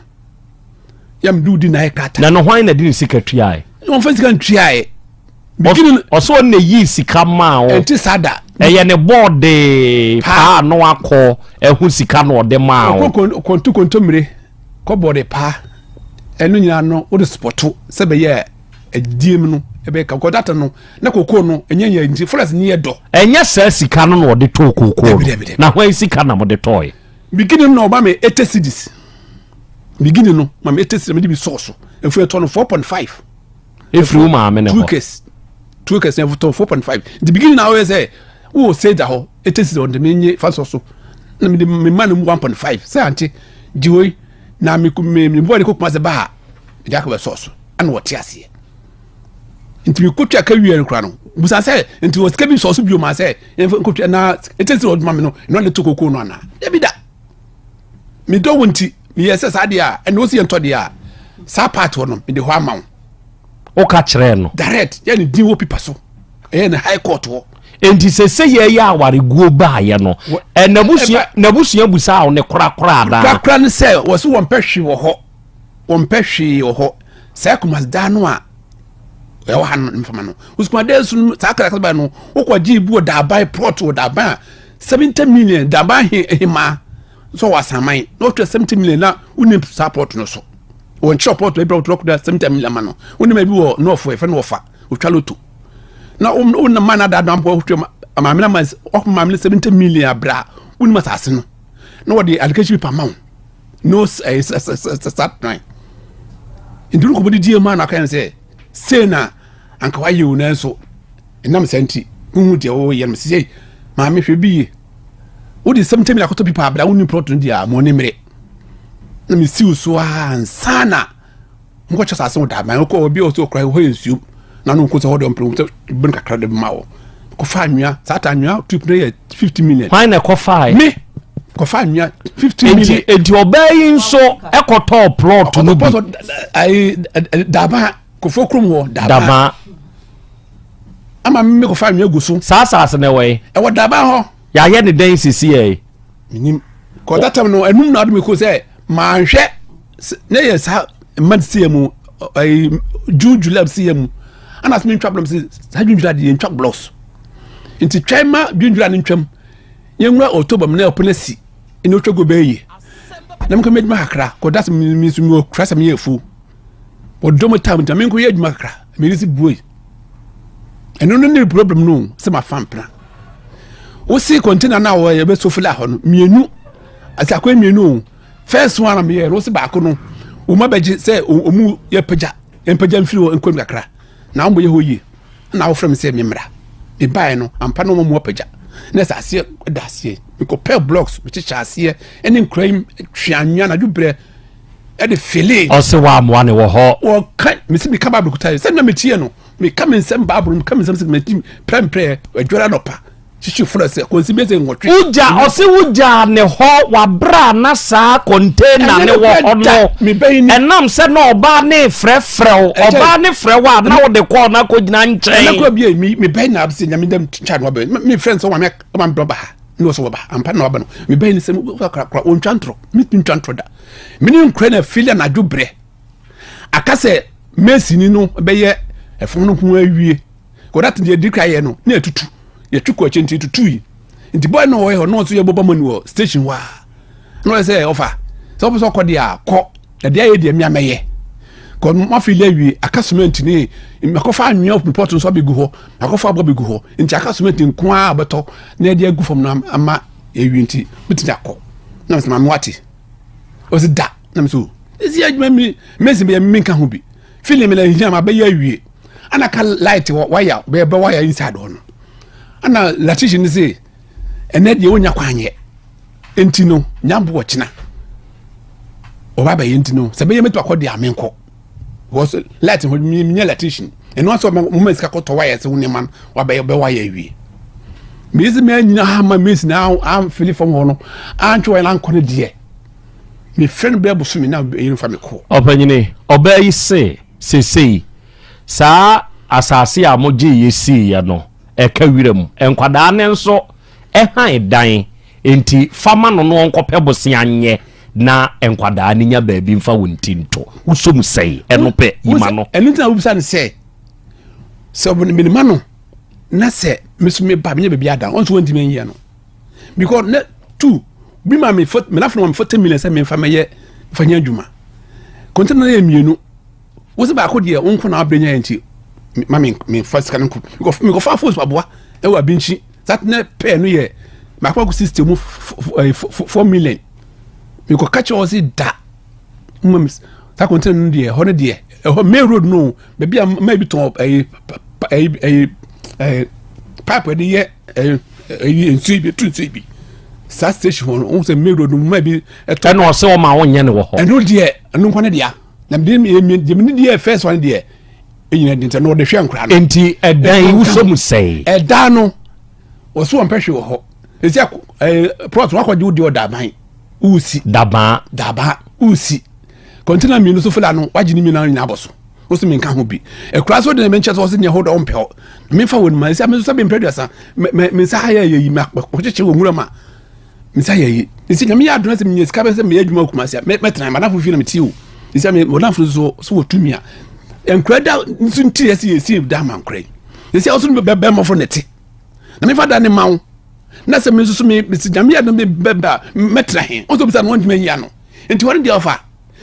yɛ mede wo di na ɛyɛ krata. Na no hwan na de ne sika tuae? Wɔmfa sika ntuaeɛ. Ɔsɛ ɔno na yii sika maa wo. Ɛnte saa da. Ɛyɛ ne bɔɔde paa no akɔ ɛho sika na ɔde maa wo. Kɔntu kontommire kɔ bɔɔde paa ɛno nyinaa no wode spɔto sɛ bɛyɛ adie mu no ɛbɛyɛ ka kɔdata no na koko no ɛnyɛ yɛ nti forest ni yɛ dɔ. Ɛnyɛ saa sika no na ɔde tɔɔ koko no. Na hwan sika na mode tɔɔe? Beginning no ɔba me 80 cedis, beginning no ma me 80 cedis, mede bi sɔɔ so efu ɛtɔ no 4.5. Efiri wo maame ne hɔ. 2 acres, 2 acres na ɛtɔ 4.5. Nti beginning na ɔyɛ sɛ wo sɛ da hɔ 80 cedis ɔde me nye fa sɔ so na mede me ma no mu 1.5 sɛ ante gye wei na me me me bɔ de kɔ kuma sɛ ba a mede akɔ bɛ sɔɔ so ɛna wɔte aseɛ. Nti mi kotwa ka wie no kora no busa sɛ nti wɔ sika bi sɔɔ so bio ma sɛ yɛmfa nkotwa na 80 cedis ɔde ma me no ɛno ne to koko no anaa? Dabi da, medɔ wo nti meyɛ sɛ saa deɛ a ɛna wosi yɛntɔ deɛ a saa part hɔ no mede hɔ ama wo. Woka kyerɛɛ no? Direct, yɛ ne din wɔ pipa so, ɛyɛ ne high court hɔ. Enti sɛ yɛyɛ awareguo baayɛ no ɛ n'abusua n'abusua busa wo ne korakora anaa? Korakora ne sɛ wɔ so wɔmpɛ hwee wɔ hɔ, wɔmpɛ hwee wɔ hɔ. Saa kumasda no a ɛwɔ ha no mfama no wosukumada so no saa kakra ba no wokɔgye bi wɔ daaban plot wɔ daaban a 70 million daaban he hemaa nso wɔ asaman na wɔtwa 70 million na wonim saa plot no so wɔn kyerɛ plot ebi wɔtɔ kura 70 million ma no wonim ebi wɔ nɔɔfo ɛfɛ no wɔfa otwa loto na wɔn ma na daadan bɔ otwa maame na ma ɔkɔ maame no 70 million abira wonim asase no na wɔde allocation paper ma wo no ɛɛ sɛ sɛ plan. Nti no kɔbɔ didi mu a na aka yɛn sɛ sei na anka wayɛ o, nanso ɛnam saa nti huhu deɛ wɔyɛ no sɛ maame hwɛ bi yie wode 70 million akɔtɔ pipa abira wonni plot no deɛ a mo ani mmere na mesiw so a ansa na nkɔkyɛ asase ho daaban wokɔ obi a ɔsɛ ɔkora hɔ yɛ nsuom na no nko sɛ hɔ deɛ ɔmpere sɛ bɛn kakra de ma wɔ kɔfa anwea saa ta anwea trip no yɛ 50 million. Hwan na ɛkɔfae? Me kɔfa anwea 50 million. Enti ɔbaa yi nso ɛkɔtɔɔ plot no bi. Ayi daaban kɔfɔ kurom hɔ daaban. Daaban. Ama me kɔfa anwea gu so. Saa asase na ɛwɔ yi? Ɛwɔ daaban hɔ. Yɛayɛ ne dɛn sisi yɛ? Menim kɔda tam no ɛnum na ɔde me ko sɛ manhwɛ ne yɛ saa mma si yɛ mu ɛyi June July si yɛ mu ɛna sɛ mentwa blocks saa June July de yɛntwa blocks nti twɛn ma June July ne ntwam yɛnwura October mu na ɛpo no si ɛna otwa go bɛyɛ yie na mekɔ mɛdwuma kakra kɔda sɛ me nso mewɔ kura sɛ meyɛ afuo ɔdɔ mu tam nti menkɔ yɛ adwuma kakra mede si bue ɛno no ne problem no sɛ mafa mpena. Wosi container no a wɔyɛ bɛsɔ fila hɔ no mmienu ase akɔyɛ mmienu o. First one a meyɛ no wosi baako no wɔn abɛgye sɛ wɔn yɛ pagya mpagya mfiri hɔ nkɔ mu kakra na wɔn yɛ hɔ yie na wofrɛ me sɛ memmra mebaeɛ no ampa na wɔn mu apagya na ɛsɛ aseɛ da aseɛ mekɔpɛ blocks mekyekyɛ aseɛ ɛne nkura yi twe anwea anadwo berɛ ɛde fele. Ɔse w'amoa ne wɔ hɔ. Wɔka mesi meka Bible kuta yɛ sɛ na metie no meka me nsɛm Bible meka me nsɛm sɛ meti prɛmprɛ adwara nɔpa kyekye fura sɛ kɔnsi bɛ sɛ nwɔtwe. Wogya ɔse wogyaa ne hɔ wabrɛ a na saa container ne wɔ hɔ no ɛnam sɛ na ɔbaa ne frɛfrɛ wo ɔbaa ne frɛ wo a na wode kɔɔ na akɔgyina nkyɛn. Ɛna kora bia mebɛn na sɛ nyame dɛm kya no wabɛn me frɛ sɛ ɔma me ba ha ne wɔ sɛ wɔba ampa na waba no mebɛn ne sɛ korakora ɔntwa ntorɔ metumi ntwa ntorɔ da mene nkura na fili anadwo berɛ aka sɛ masini no bɛyɛ ɛfam no ho awie kɔda te deɛ di kra yɛ no na ɛtutu yɛtwe kɔ akyi nti ɛtutu yi nti bɔyɛ no ɔyɛ hɔ na ɔnso yɛbɔbɔ mani wɔ station hɔ a na ɔyɛ sɛ ɔfa sɛ ɔpɛ sɛ ɔkɔ deɛ a kɔ na deɛ ayɛ deɛ mmea mɛyɛ kɔ mafili awie aka cement ne makɔfa anwea pɔt nso abɛgu hɔ makɔfa abɔ abɛgu hɔ nti aka cement nko ara bɛtɔ na ɛde agu fam no ama ɛwie nti mɛtumi akɔ na mesɛ maame wate ɔsi da na mesɛ o ɛsi adwuma mi mɛsi bɛyɛ menka ho bi feeling mi na nhia ma bɛyɛ awie ana ka light wɔ wire bɛyɛ bɛ wire inside hɔ no ana electrician ne se ɛnɛ deɛ wonya kwan yɛ nti no nyambo wɔ kyena ɔba bɛyɛ nti no sɛ bɛyɛ mɛtumi akɔ deɛ amenkɔ because light ho menyɛ electrician ɛno asɛ ɔma sika kɔtɔ wire sɛ wo nneɛma no wabɛyɛ bɛ wire awie mesi mɛ nyina ha ma mesi na amfili fam hɔ no antwe wire no ankɔ no deɛ mefrɛ no bɛɛ bosome na ɛyɛ mfa me kɔ. Ɔpanyini, ɔbaa yi se sesei saa asase a mogyeeɛ siiɛ no ɛka wiram, nkwadaa no nso hann dan, enti fa ma no na ɔnkɔpɛ bosea nyɛ na nkwadaa no nya baabi mfa wɔn ti nto. Wosɔ mu sɛn? Ɛno pɛ, yi ma no. Ɛno nti na wobisa no sɛ, sɛ mede ma no na sɛ me so meba menya baabi ada, ɔnso wɔntumi anyia no. Because ne two bi ma me fo me nafo ma me 40 million sɛ memfa mɛyɛ fa nyɛ adwuma. Container yɛ mmienu. Wo sɛ baako deɛ wo nko na wabɛnya yɛ nti ma me memfa sika no nko. Mekɔfa phones aboa ɛwɔ abinkyi. That ne pɛɛ no yɛ baako baako 60 mu 4 million. Mekɔka kyerɛ wɔ sɛ da ma me saa container no deɛ ɛhɔ no deɛ ɛhɔ main road no baabi a mmaa bi tɔn ɛyi ɛyi ɛyi ɛyi pipe ɛde yɛ ɛyi ɛyi nsuo bi etu nsuo bi saa station hɔ no ohun sɛ main road no mmaa bi ɛtɔ. Ɛna ɔsɛ ɔma ɔnyɛ ne wɔ hɔ. Ɛno deɛ ɛno nkwa ne deɛ na deɛ mi mi deɛ mi deɛ first one deɛ enyina deɛ nti na ɔde hwɛ nkora no. Nti ɛdan yi wosɔ mu sɛɛ. Ɛdan no wɔso wɔn pɛ hwɛ wɔ hɔ esi ɛɛ plot wakɔgye wo deɛ ɔda aban wusi. Dabaa. Dabaa wusi kɔntena mmienu so fila no wagye ne mmienu nyinaa abɔ so wosi mi nka ho bi ekura so de ne nkyɛn so ɔsi nea ɛhɔ dɔ ɔmpɛ hɔ mi nfa wɔn mu esi mi nso sɛ mi mpɛ duasa mɛ mɛ mi nsa ha yɛ yɛ yi mɛ akɔkyekyere wɔ nwura mu a mi nsa yɛ yi nsi nyame yɛ adona sɛ mi nyɛ sika bɛ sɛ mi yɛ adwuma kuma se mɛ mɛ tena ma nafo fi na mi ti o nsi mi mo nafo so so wɔ tumi a nkura da nso nti yɛ si yɛ si da ma nkura yi nsi ɔso bɛ bɛ mɔfo ne te na mi fa da ne ma wo na sɛ mi nso so mi si nyame yɛ adona mi bɛ bɛ mɛ tena he ɔnso bisa no wɔn ntoma yi ano nti wɔn deɛ ɔfa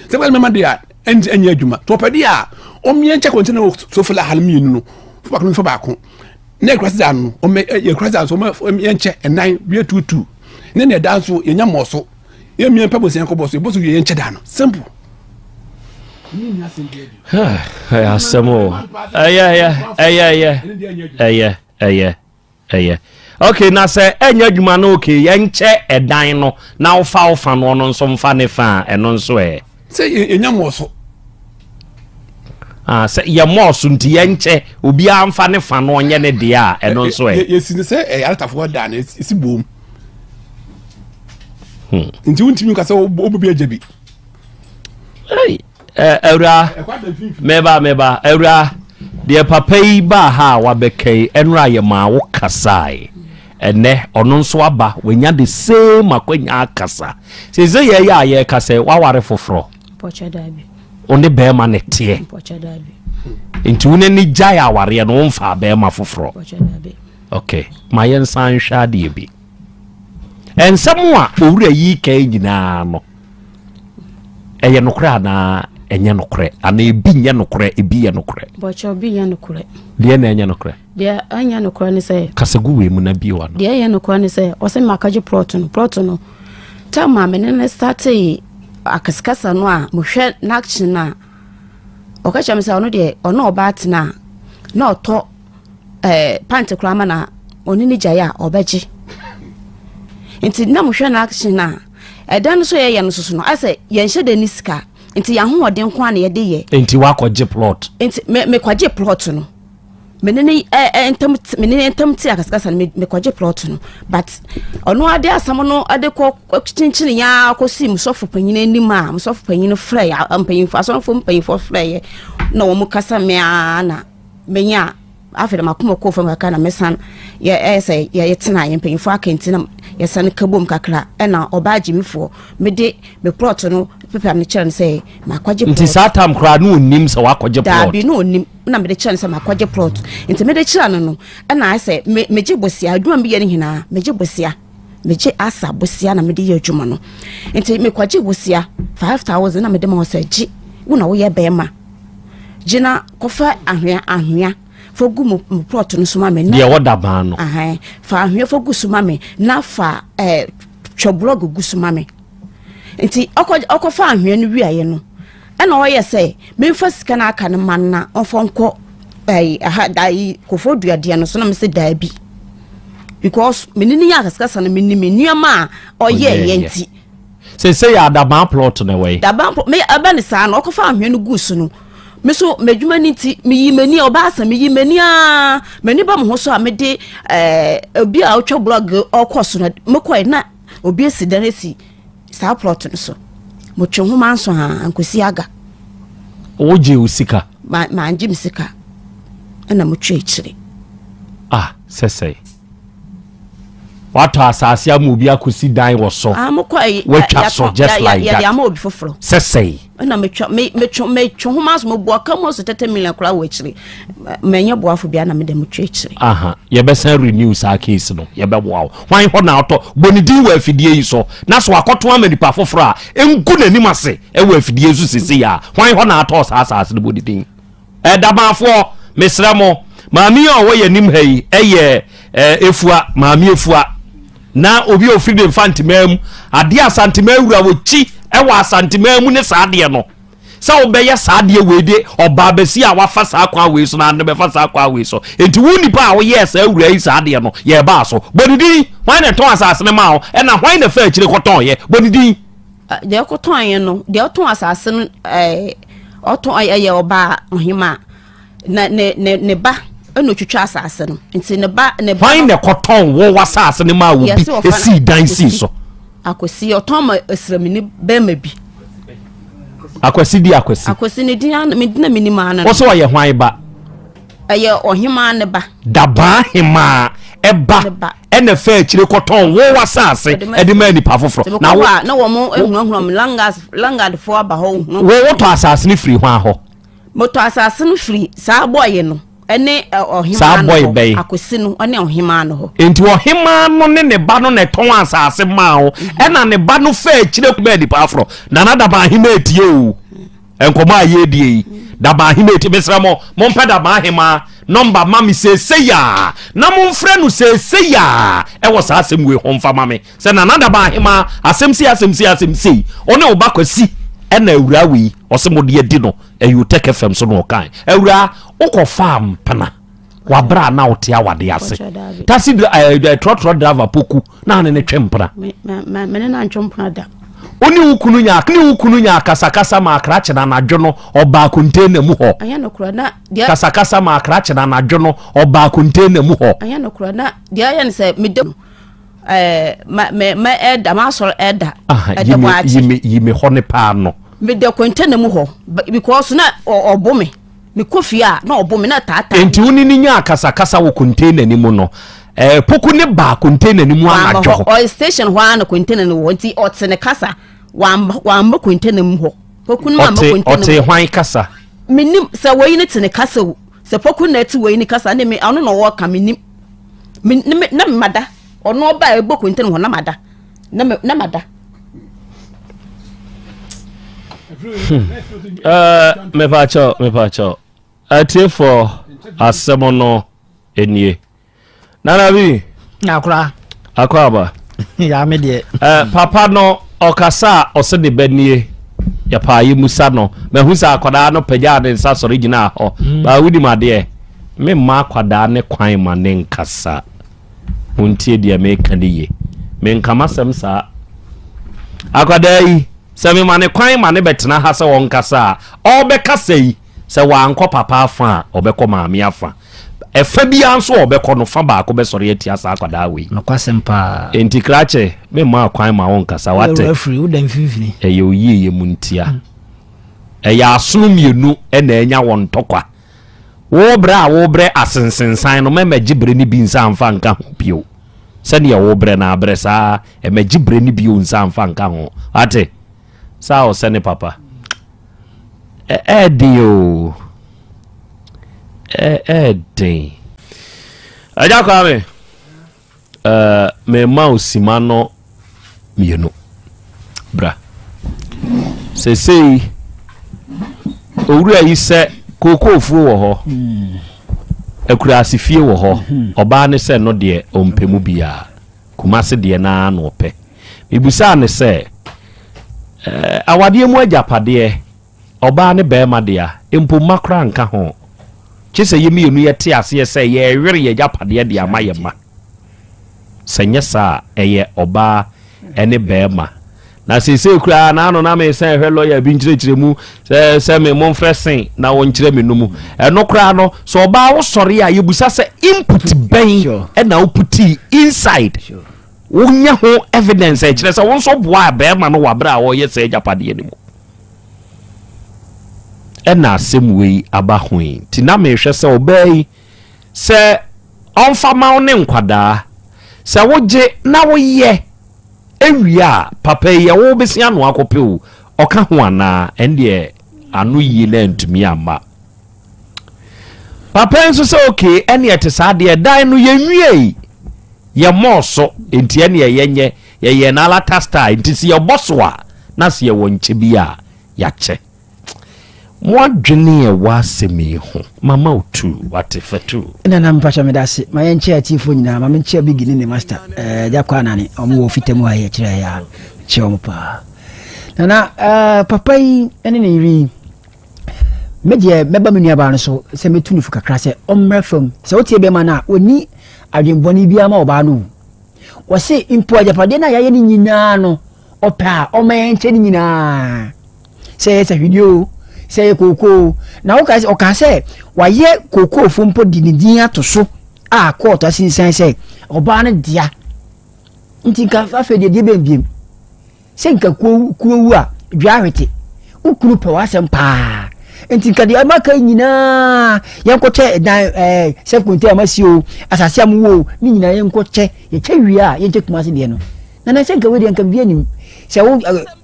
sɛ wɔn mɛma deɛ a ɛnyɛ adwuma to ɔpɛ deɛ a ɔmmea nkyɛ kɔntɛn wɔ sofla ha mmienu no fo baako no fo baako na ekura sida no ɔmɛ ekura sida nso ɔmɛ yɛnkyɛ ɛnan wie tuutu ne na ɛda nso yɛnya mmɔ so yɛn mmea mpɛ bosia nkɔ bɔ so ebo so wie yɛnkyɛ da no simple. Ɛyɛ asɛm o ɛyɛ ɛyɛ ɛyɛ ɛyɛ ɛyɛ ɛyɛ ɛyɛ okay na sɛ ɛnyɛ adwuma no okay yɛnkyɛ ɛdan no na wofa wo fa no ɔno nso mfa ne fa a ɛno nso ɛ. Sɛ yɛnya mmɔ so. Ah, sɛ yɛ mɔɔso nti yɛnkyɛ obiara mfa ne fa no ɔnyɛ ne deɛ a ɛno nso ɛ. Yɛsi no sɛ ɛyɛ aretafoɔ da no ɛsi boom. Nti wontumi nka sɛ wobɛbi agya bi. Awura meba meba awura deɛ papa yi baa ha a wabɛka yi ɛnora yɛ maa wo kasae ɛnɛ ɔno nso aba wanya the same akwanya akasa sɛ sɛ yɛyɛ a yɛka sɛ waware foforɔ wo ne bɛrima ne teɛ nti wo n'ani gyae awareɛ no womfaa bɛrima foforɔ ok ma yɛnsan nhwɛ adeɛ bi ɛnsɛm a owura yi ka nyinaa no ɛyɛ nokorɛ anaa ɛnyɛ nokorɛ anaa ebi nyɛ nokorɛ ebi yɛ nokorɛ? Bɔkyɛ obi nyɛ nokorɛ. Deɛ na ɛnyɛ nokorɛ? Deɛ ɛnyɛ nokorɛ ne sɛ. Kasa gu wei mu na bio ano. Deɛ ɛnyɛ nokorɛ ne sɛ ɔsɛ makagye plot no plot no time a mene ne startee akasakasa no a mehwɛ n'action a ɔka kyerɛ me sɛ ɔno deɛ ɔne ɔbaa tena a na ɔtɔ ɛɛ pant koraa ma na ɔne ne gyae a ɔbɛgye nti na mohwɛ n'action a ɛdan no so yɛyɛ no soso no asɛ yɛnhyɛ da ne sika nti yɛn ahoɔden nko a na yɛde yɛ. Nti wakɔgye plot. Nti me mekɔgye plot no mene ne ɛ ɛ ntam mene ne ntam te akasakasa no mekɔgye plot no but ɔno ade asɛm no ade kɔ kyinkyin ya kɔsi musɔfo panyin anim a musɔfo panyin frɛ ya mpanyinfo asɔfo mpanyinfo frɛ yɛ na wɔn kasa mea na menya afei de makoma kɔɔ fam kakra na mesan yɛ ɛyɛ sɛ yɛtena yɛ mpanyinfoɔ aka nti na yɛsan ka bom kakra ɛna ɔbaa gyimifoɔ mede me plot no pepa no kyerɛ no sɛ makɔgye plot. Nti saa tam koraa na onim sɛ wakɔgye plot? Daabi, na onim na mede kyerɛ no sɛ makɔgye plot nti mede kyerɛ no no ɛna ayɛ sɛ me megye bosia adwuma meyɛ no nyinaa megye bosia megye asa bosia na mede yɛ adwuma no nti mekɔgye bosia 5000 na mede ma wɔ sɛ gye wo na woyɛ bɛrima gyina kɔfa ahwea ahwea fa gu mo mo plot no so ma me. Deɛ ɛwɔ dabaa no. Ahan fa ahwea fa gu so ma me na fa ɛɛ eh, twɛ blɔg gu so ma me nti ɔkɔ ɔkɔfa ahwea no wiaeɛ no ɛna ɔyɛ sɛ memfa sika no aka no ma no na ɔmfa nkɔ ɛyi aha da yi kɔfɔ duadeɛ no so na mesɛ daabi because mene ne yɛ akasakasa no menim nneɛma a ɔyɛɛyɛ nti. Sese yɛ adaban plot na ɛwɔ yi. Daban plot me ɛbɛ ne saa no ɔkɔfa ahwea no gu so no me so m'adwuma no nti meyi m'ani ɔbaa sɛ meyi m'ani aa m'ani ba me ho so a mede ɛɛ obi a ɔtwa blog ɔkɔ so no mekɔɛ na obi asi dan asi saa plot no so motwe ho manso a nkosi aga. Wogye wo sika? Ma mangye me sika ɛna motwe akyire. Ah sɛsɛe. Watɔ asase ama obi akɔsi dan wɔ so. Ah, mokɔ ayi. Watwa so just like that. Yɛde ama obi foforɔ. Sɛsɛe. Ɛna metwa me metwe metwe ho maa so mo boa ka mu so tɛtɛ million koraa wɔ akyire. Mɛnyɛ boafo bia na mede motwe akyire. Aha, yɛbɛsan renew saa case no. Yɛbɛboa wo. Hwan hɔ na ɔtɔ? Bɔ ne din wɔ afidie yi so. Na so akɔto ama nipa foforɔ a ɛngu n'anim ase wɔ afidie so sesei a. Hwan hɔ na atɔ saa asase no? Bɔ ne din. Ɛdamaafoɔ, mesrɛ mo, maame yi a ɔwɔ yɛn anim ha yi yɛ Efua, maame Efua. Na obi a ofiri ne Mfantemaa mu, adeɛ a Asantemaa wura wɔkyi wɔ Asantemaa mu ne saa adeɛ no. Sɛ wobɛyɛ saa adeɛ wei de ɔbaa bɛsi a wafa saa kwan wei so na ade bɛfa saa kwan wei so. Enti wo nipa a woyɛɛ saa wura yi saa adeɛ no, yɛrebaa so. Bɔ ne din, hwan na ɛtɔn asase no maa wo, ɛna hwan na ɛfaa akyire kɔtɔnyɛ? Bɔ ne din. Deɛ ɔkɔtɔn no, deɛ ɔtɔn asase no ɛɛ ɔtɔn ɛyɛ ɔbaa ɔhemaa na ne ne ne ba ɛna otwitwa asase no nti ne ba ne ba. Hwan na ɛkɔtɔn wo w'asase no maa obi esii dan sii so? Akwasi ɔtɔn ma esramini bɛrima bi. Akwasi di Akwasi. Akwasi ne din me din na menim ano. Wɔsɛ ɔyɛ hwan ba? Ɛyɛ ɔhemaa ne ba. Dabaa hemaa ɛba ɛna fɛ akyire kɔtɔn wo w'asase ɛde ma nipa foforɔ. Na wo na wɔn ehunahuna mu langas langadfoɔ aba hɔ hunu. Wo wotɔ asase no firi hwan hɔ? Motɔ asase no firi saa bɔɔye no ɛne ɔhemaa no hɔ. Akwasi no ɛne ɔhemaa no hɔ. Nti ɔhemaa no ne ne ba no na ɛtɔn asase maa wo ɛna ne ba no fɛ akyire maa nipa foforɔ. Nana Dabaa hemaa etie o. Nkɔmmɔ a yɛredie yi, Dabaa Hemaa ti, mesrɛ mo, mompɛ Dabaa Hemaa nɔmba ma me seesei a, na momfrɛ no seesei a ɛwɔ saa asɛm wei ho mfa ma me sɛ Nana Dabaa Hemaa, asɛm sei, asɛm sei, asɛm sei, ɔne wo ba Kwasi ɛna awuraa wei, ɔse mode adi no, ɛyɛ Otec FM so na ɔkae. Awuraa, wokɔfaa mpena. Wabra na wote awade ase. Taxi eh, eh, trɔtrɔ driver poku na ne ne twe mpena. Me ne na ntwe mpena da. Wo ne wo kunu nya ne wo kunu nya akasakasa ma akrakye na anadwo no ɔbaa container mu hɔ. Ɛnyɛ nokorɛ na deɛ. Kasakasa ma akrakye na anadwo no ɔbaa container mu hɔ. Ɛnyɛ nokorɛ na deɛ ayɛ no sɛ meda ɛɛ ma mɛ mɛ ɛda ma asɔre ɛda. Ɛda bɔ akyi. Yimi yimi hɔ ne paa no. Meda container mu hɔ because na ɔbo me. Mekɔ fie a, na ɔbo me, na ɛtaataa me. Enti wo ne no nyaa akasakasa wɔ container no mu no, eh, Poku ne baa container no mu Wamma anadwo hɔ. hɔ. Ɔyɛ station hɔ ara na container no wɔ hɔ, nti ɔte ne kasa. Wamma, wamma container mu hɔ. Poku no mamma Ɔte, container mu ɔte hɔ. hwan kasa? Menim sɛ wei ne te ne kasa o, sɛ Poku na ɛte wei ne kasa, ne me, ɔno na ɔwɔ ka, menim. Me, ne me, na mada. Ɔno ɔbaa ɛbɔ container hɔ na mada. Na me, na mada. Mepakyɛw, mepakyɛw. Atiefoɔ, asɛm no nie. Nana bi. Akora. Akɔ aba. Ya me deɛ. Eh, papa no ɔkasa a ɔsɛ ne ba nie. Yɛpaa yɛ musa no. Mahu sɛ akwadaa no pagyaa ne nsa sɔre gyinaa hɔ. Mm. Baa wonim adeɛ. Memma akwadaa ne kwan ma ne nkasa. Montie deɛ meka ne ye. Menka m'asɛm saa. Akwadaa yi, sɛ mema ne kwan ma ne bɛtena ha sɛ ɔnkasa a, ɔrebɛkasa yi, sɛ wankɔ papa afa a, ɔbɛkɔ maame afa. Ɛfa biara nso a ɔbɛkɔ no, fa baako bɛsɔre atia saa akwadaa wei. Nokwasɛm paa. Enti krakye, memmaa kwan ma wonkasa, wate? Woyɛ referee, woda mfimfini. Ɛyɛ oyieyɛ mu ntia. Ɛyɛ asono mmienu na anya wɔn ntɔkwa. Wo brɛ a wobrɛ asensensan no, mɛmɛgye bere no bi nsa mfa nka ho bio. Sɛdeɛ wobrɛ no abrɛ saa, ɛmɛgye bere no bio nsa mfa nka ho. Wate? Saa ɔsɛ ne papa. Ɛɛden o. Ɛɛden. Agya Kwame, ɛɛ mema wo sima no mmienu. Bra. Sesei, owura yi sɛ kookoofuo wɔ hɔ, akuraase fie wɔ hɔ, ɔbaa ne sɛ no deɛ ɔmpɛ mu biara. Kumase deɛ no ara na ɔpɛ. Mebisaa no sɛ, Ɛɛ, awadeɛ mu agyapadeɛ, ɔbaa ne barima dea, mpo mma koraa nka ho. Kye sɛ yɛn mmienu yɛte aseɛ sɛ yɛrewere yɛn agyapadeɛ de ama yɛn mma. Sɛ nyɛ saa a, ɛyɛ ɔbaa ne barima. Na seesei koraa na ano na mesan hwɛ lɔya bi nkyerɛkyerɛ mu sɛ sɛ me momfrɛ sen na wɔnkyerɛ me no mu. Ɛno koraa no, sɛ ɔbaa wosɔre a yɛbusa sɛ input bɛn ɛna woputii inside. Wonya ho evidence a ɛkyerɛ sɛ wo nso boaa barima no wɔ abere a ɔreyɛ saa agyapadeɛ no mu. Ɛna asɛm wei aba ho yi. Nti na mehwɛ sɛ ɔbaa yi sɛ ɔmfa ma wo ne nkwadaa sɛ wogye na woyɛ Ewie a, papa yi ɛwo besi ano akɔpɛ o, ɔka ho anaa? Ɛndeɛ ano yie na antumi amma. Papa yi nso sɛ okay, ɛneɛ ɛte saa deɛ, dan no yɛnwiei, yɛmmɔɔ so, nti ɛneɛ yɛnyɛ, yɛyɛɛ no alata style, nti sɛ yɛbɔ so a, na sɛ yɛwɔ nkyɛ bi a, yɛakyɛ. Mo adwene a ɛwɔ asɛm yi ho, mama wo tuu, wate, fa tuu. Nana mpakyɛ meda ase ma yɛnkyɛ atiefoɔ nyinaa ma menkyɛ Biggie ne ne master eh, agya kɔ anane ɔmo wɔ fita mu ha yɛ kyerɛ yɛ a kyɛ ɔmo paa nana eh, papa yi ne ne yere yi me deɛ mɛba me nuabaa no so sɛ mɛtu no fo kakra sɛ ɔmmra fam sɛ wotie bɛma no a ɔni adwenbɔne biara ma ɔbaa no o wɔse mpo agyapadeɛ no a yɛayɛ no nyinaa no Ɔpɛ a, ɔma yɛnkyɛ ne nyinaa. Sɛ ɛyɛ sahwini o, sɛ ɛyɛ kooko o. Na wokae sɛ ɔkaa sɛ wayɛ kookoofo mpo de ne din ato so a kɔɔto asinsan sɛ ɔbaa no dea. Nti nka afei deɛ deɛ bɛn biem. Sɛ nka kuo kuo wu a dua ahwete. Wo kunu pɛ w'asɛm paa. Nti nka deɛ ɛma nyinaa yɛnkɔkyɛ dan ɛɛ self contained a masi o, asase a mowɔ o, ne nyinaa yɛnkɔkyɛ. Yɛkyɛ wie a yɛnkyɛ Kumasi deɛ no. Na na sɛ nka wei deɛ nka biribi anim sɛ wo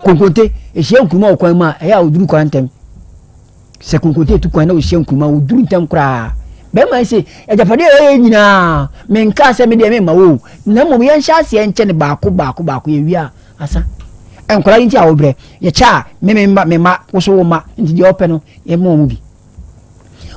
konkonte ehyia nkuruma wɔ kwan mu a ɛyɛ a oduru kwan ntɛm sɛ konkonte etu kwan na ohyia nkuruma oduru ntɛm koraa bɛrima yi sɛ agyapadeɛ a ɛyɛ nyinaa menka sɛ me deɛ memma wo na mmom yɛnhyɛ aseɛ nkyɛ no baako baako baako yɛwie a asa nkwadaa yi nti a wobrɛ yɛkyɛ a me me mma me mma wo so wo mma nti deɛ ɔpɛ no yɛma wɔn bi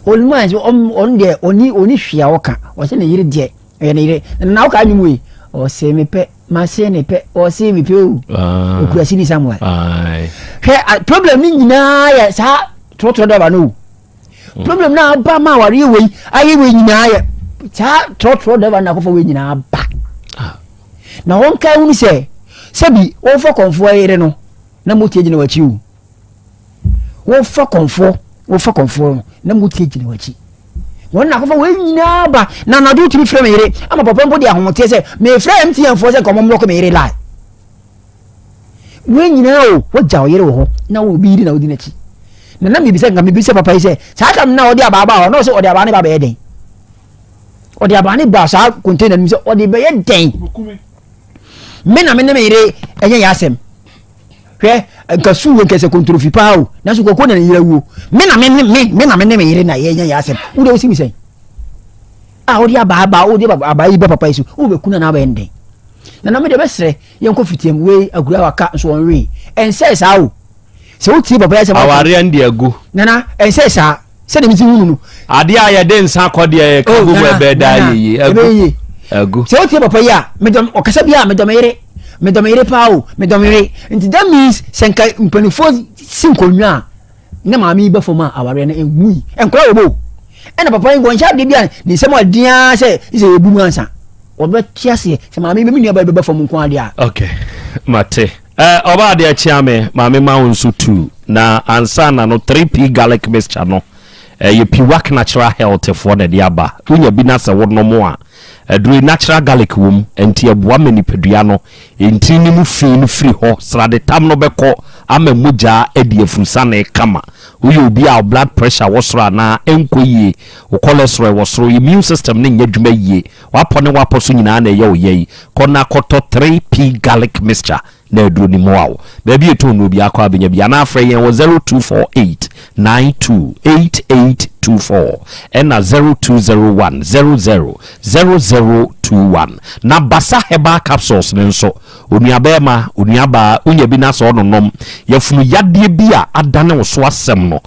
oluma nso ɔno deɛ ɔni ɔni hwee a ɔka ɔsɛ ne yere deɛ Ɛyɛ ne yere. Na wokaa nnwom wei. Ɔse me pɛ, mase ne pɛ, ɔse me pɛ o. Ah. Okura sini Samuel. Hwɛ problem ne nyinaa yɛ saa trɔtrɔ dɔba no o. Hmm. Problem na aba ma awareɛ wei ayɛ wei nyinaa yɛ saa trɔtrɔ dɔba no akɔfa wei nyinaa ba. Ah. Na wɔn ka hunu sɛ sɛbi wɔfa kɔnfoɔ yere no na motie gyina wɔakyi o. Wofa kɔnfoɔ wofa kɔnfoɔ no na motie gyina wɔakyi. Wɔn na akɔfa wei nyinaa ba na anadwo wotumi frɛ me yere ama papa mpo de ahometeɛ sɛ mefrɛ MTN foɔ sɛ nka wɔn mmlɔko me yere line. Wei nyinaa o wagya wo yere wɔ hɔ na wo obi yere na wodi n'akyi. Na na mebisa nka mebisa papa yi sɛ saa tam na ɔde abaa baa hɔ na ɔsɛ ɔde abaa ne ba bɛyɛ dɛn? Ɔde abaa ne ba saa container no mu sɛ ɔde bɛyɛ dɛn? Me na me ne me yere ɛnyɛ yɛ asɛm. Hwɛ, nka suu wɔ nkɛsɛ kontrofi paa o, nanso kɔkɔɔ na ne yere awuo. Me na me ne me me na me ne me yere na yɛnya yɛ asɛm. Wo deɛ wosi mi sɛn? A wode abaa ba wode abaa yi ba papa yi so, wobɛku no anaa wobɛyɛ no dɛn? Na na me deɛ bɛsrɛ yɛnkɔ fitiam wei akura waka nso wɔnwee. Ɛnsɛe saa o. Sɛ wotie papa yi asɛm a. Awareɛ no deɛ agu. Nana, ɛnsɛ saa. Sɛdeɛ mesi hunu no. Adeɛ a yɛde nsa kɔ deɛ yɛka oh, gu mu ɛbɛɛ daa yɛyi. Agu. Agu. Sɛ wotie papa yi a, medɔ ɔkasa bi a medɔ me yere. Medɔ me yere paa o, medɔ me yere. Nti that means sɛ nka mpanimfoɔ si nkonnwa a, na maame yi bɛ fam a awareɛ no nwui. Nkora wɔ mu o. Ɛna papa yi nkɔnhyɛ adeɛ bi a ne nsɛm adeɛ ara sɛ sɛ yɛbu mu ansa. Wɔbɛte aseɛ sɛ maame yi me nua ba yi bɛba fam nko adeɛ a. Okay, mate. Eh, ɔbaa adeɛ kyea me, maame ma wo nso tu. Na ansa na no 3P garlic mixture no, ɛyɛ Piwak Natural Health foɔ na ɛde aba. Wonya bi na sɛ wonom a, aduro yi natural garlic wɔ mu, ɛnti ɛboa ma nipadua no ntini no mu fi no firi hɔ, sradetam no bɛkɔ ama mogya adi afurusane kama. Woyɛ obi a wo blood pressure wɔ soro anaa ɛnkɔ yie, wo cholesterol wɔ soro, immune system no nyɛ adwuma yie, W'apɔ ne w'apɔ so nyinaa na ɛyɛ wo ya yi, kɔ na kɔtɔ 3P Garlic Mixture na aduro no mmoa wo. Baabi a yɛtɔn nnuro biara kɔ a bɛnya bi anaa frɛ yɛn wɔ 0248 92 8824 ɛna 0201 00 0021. Na Basa Herbal Capsules no nso, onuabarima, onuabaa, wonya bi na sɛ ɔnonom, yafunu yadeɛ bi a adane wo so asɛm no,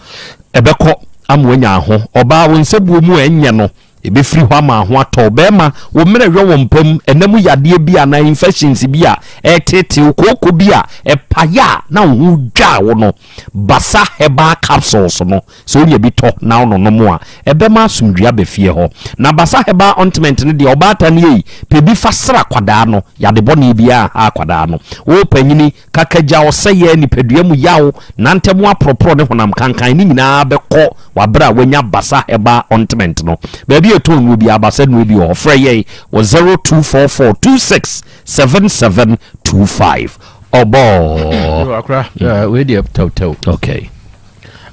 ɛbɛkɔ ama woanya aho. Ɔbaa, wo nsabuo mu a ɛnyɛ no, Ɛbɛfiri hɔ ama ho atɔ wo. Bɛrima, wo mmerɛ yɔ wo mpa mu, ɛna mu yadeɛ bi anaa infections bi a ɛreteetee wo, kooko bi a ɛpaeɛ a na wo ho redwa wo no, Basa Herbal Capsules no, sɛ wonya bi tɔ na wononom a, ɛbɛma asomdwoeɛ aba fie hɔ. Na Basa Herbal Ointment no deɛ, ɔbaatan ei, pɛ bi fa sra akwadaa no, yade bɔne biara nha akwadaa no. Wo panyini, Kakagya, ɔsɛeɛ, nipadua mu yaw, nantam aporɔporɔ ne honam kankan ne nyinaa bɛkɔ wɔ aberɛ a wanya Basa Herbal Ointment no. Baabi a yɛtɔn nnuro biara, Basa nnuro bi wɔ hɔ. Frɛ yɛn wɔ 0244 26 77 25. Ɔbɔɔ. Yo, akora, eh, wei deɛ tɛwtɛw. Okay.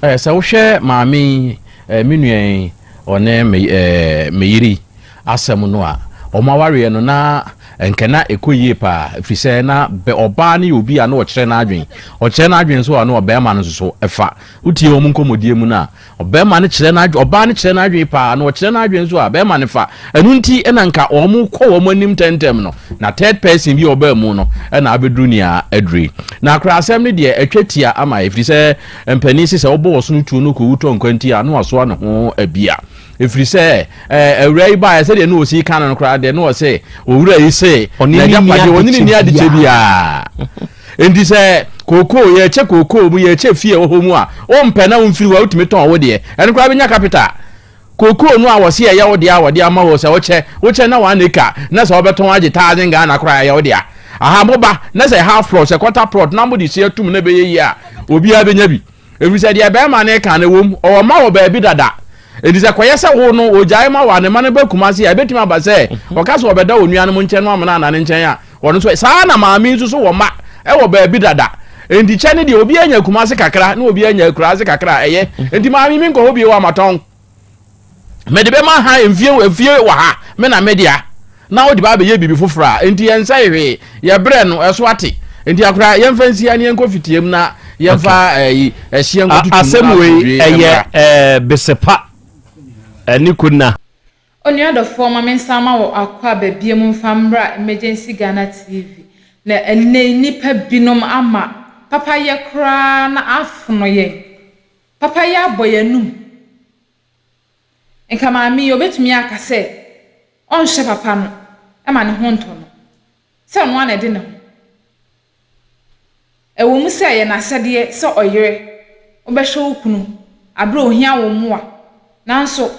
Eh, sɛ wohwɛ maame yi, eh, me nua yi, ɔne me, eh, me yere yi, asɛm no a, wɔn awareɛ no na nka na ɛkɔ yie paa, ɛfiri sɛ na bɛ ɔbaa no yɛ obi a na ɔkyerɛ n'adwene, ɔkyerɛ n'adwene nso a na ɔbarima no nso so fa. Wotie wɔn nkɔmmɔdie mu no a, ɔbarima no kyerɛ n'adwene, ɔbaa no kyerɛ n'adwene paa, na ɔkyerɛ n'adwene nso a, barima no fa. Ɛno nti na nka wɔn kɔ wɔn anim ntɛmntɛm no, na third person bi a ɔbaa mu no na abɛduru nea aduru yi. Na koraa asɛm no deɛ atwa tia ama, ɛfiri sɛ mpanin se sɛ wobɔ ɔsono tuo no kɔwu tɔ nkwa nti a, na wasoa ne ho abia. Ɛfiri sɛ, ɛɛ, awuraa yi baeɛ, sɛdeɛ na ɔsi ka no no koraa deɛ, na ɔse, owura yi se, n'agyapadeɛ, ɔne ne nni adekyɛ biara. Enti sɛ kookoo, yɛkyɛ kookoo mu, yɛkyɛ fie wɔ hɔ mu a, wompɛ na womfiri hɔ a, wotumi tɔn wo deɛ. Ɛno koraa bɛnya capital. Kookoo no a wɔse ɛyɛ wo deɛ a wɔde ama wo sɛ wokyɛ, wokyɛ na one acre, na sɛ wobɛtɔn agye thousand Ghana koraa ɛyɛ wo dea. Aha, moba, na sɛ half plot, sɛ quarter plot, na mode si atum na ɛbɛyɛ yie a, obiara bɛnya bi. Ɛfiri sɛ deɛ barima no reka no, ɛwom, ɔwɔ mma wɔ baabi dada. Enti sɛ kɔyɛ sɛ wo no, ɔgyae ma wo a, ne mma no ba Kumasi a, ɛbɛtumi aba sɛ ɔka sɛ ɔbɛda onuanom nkyɛn no amena anaa ne nkyɛn a, ɔno nso, saa ara na maame yi nso so wɔ mma wɔ baabi dada. Enti kyɛ ne deɛ, obiara nya Kumasi kakra na obiara nya akuraase kakra a, ɛyɛ. Enti maame yi, menkɔ hɔ bio a, matɔn. Mede bɛma ha mfie mfie wɔ ha, me na me dea, na wode ba abɛyɛ biribi foforɔ a, enti yɛnsɛe hwee, yɛbrɛ no, ɛso ate. Enti akora, yɛmfa nsi ha na yɛnkɔ fitiam na yɛmfa ɛyi ɛhyeɛ nkɔtutu mu Asɛm wei ɛyɛ ɛɛ besepa ɛne konna. Onua dɔfoɔ ma me nsan ma wo akwaaba biom mfa mmra Emergency Ghana TV na ɛnnɛ yi nnipa binom ama papayɛ koraa na afono yɛn. Papayɛ abɔ yɛn anum. Nka maame yi obetumi aka sɛ ɔnhyɛ papa no ma ne ho ntɔ no, sɛ ɔno ara na ɛde ne ho. Ɛwɔ mu sɛ ɛyɛ n'asɛdeɛ sɛ ɔyere wobɛhwɛ wo kunu bere a ohia wo mmoa, nanso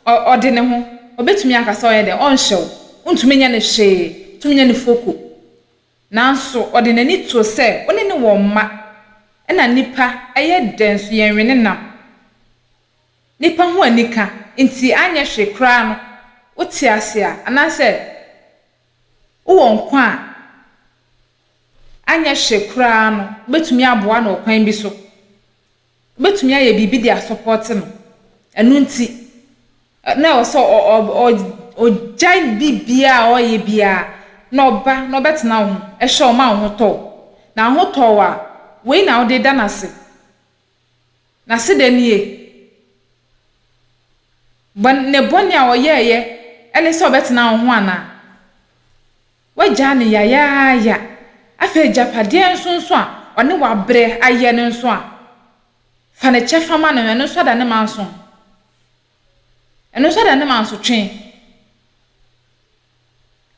ɔde ne ho. Obetumi aka sɛ ɔnyɛ dɛn, ɔnhyɛ wo, wontumi nyɛ no hwee, wontumi nyɛ no foko. Nanso ɔde n'ani too sɛ wo ne no wɔ mma, ɛna nnipa yɛ dɛn nso yɛnwe ne nam. Nnipa ho anika nti anyɛ hwee koraa no wote ase a, anaasɛ wowɔ nkwa a, anyɛ hwee koraa no wobɛtumi aboa no ɔkwan bi so. Wobɛtumi ayɛ biribi de asɔpɔte no. Ɛno nti, na ɛwɔ sɛ ɔgyae biribiara a ɔreyɛ biara na ɔba na ɔbɛtena wo ho, hwɛ wo ma wo ho tɔ wo. Na wo ho tɔ wo a, wei na wode da no ase. N'aseda nie. Bɔn, ne bɔne a ɔyɛeɛ ne sɛ ɔbɛtena wo ho anaa? Woagyaa no yayaaya. Afei agyapadeɛ nso nso a ɔne w'abrɛ ayɛ no nso a. Fa ne kyɛfa ma no, ɛno nso ada ne manso. Ɛno nso ada ne mansotwe.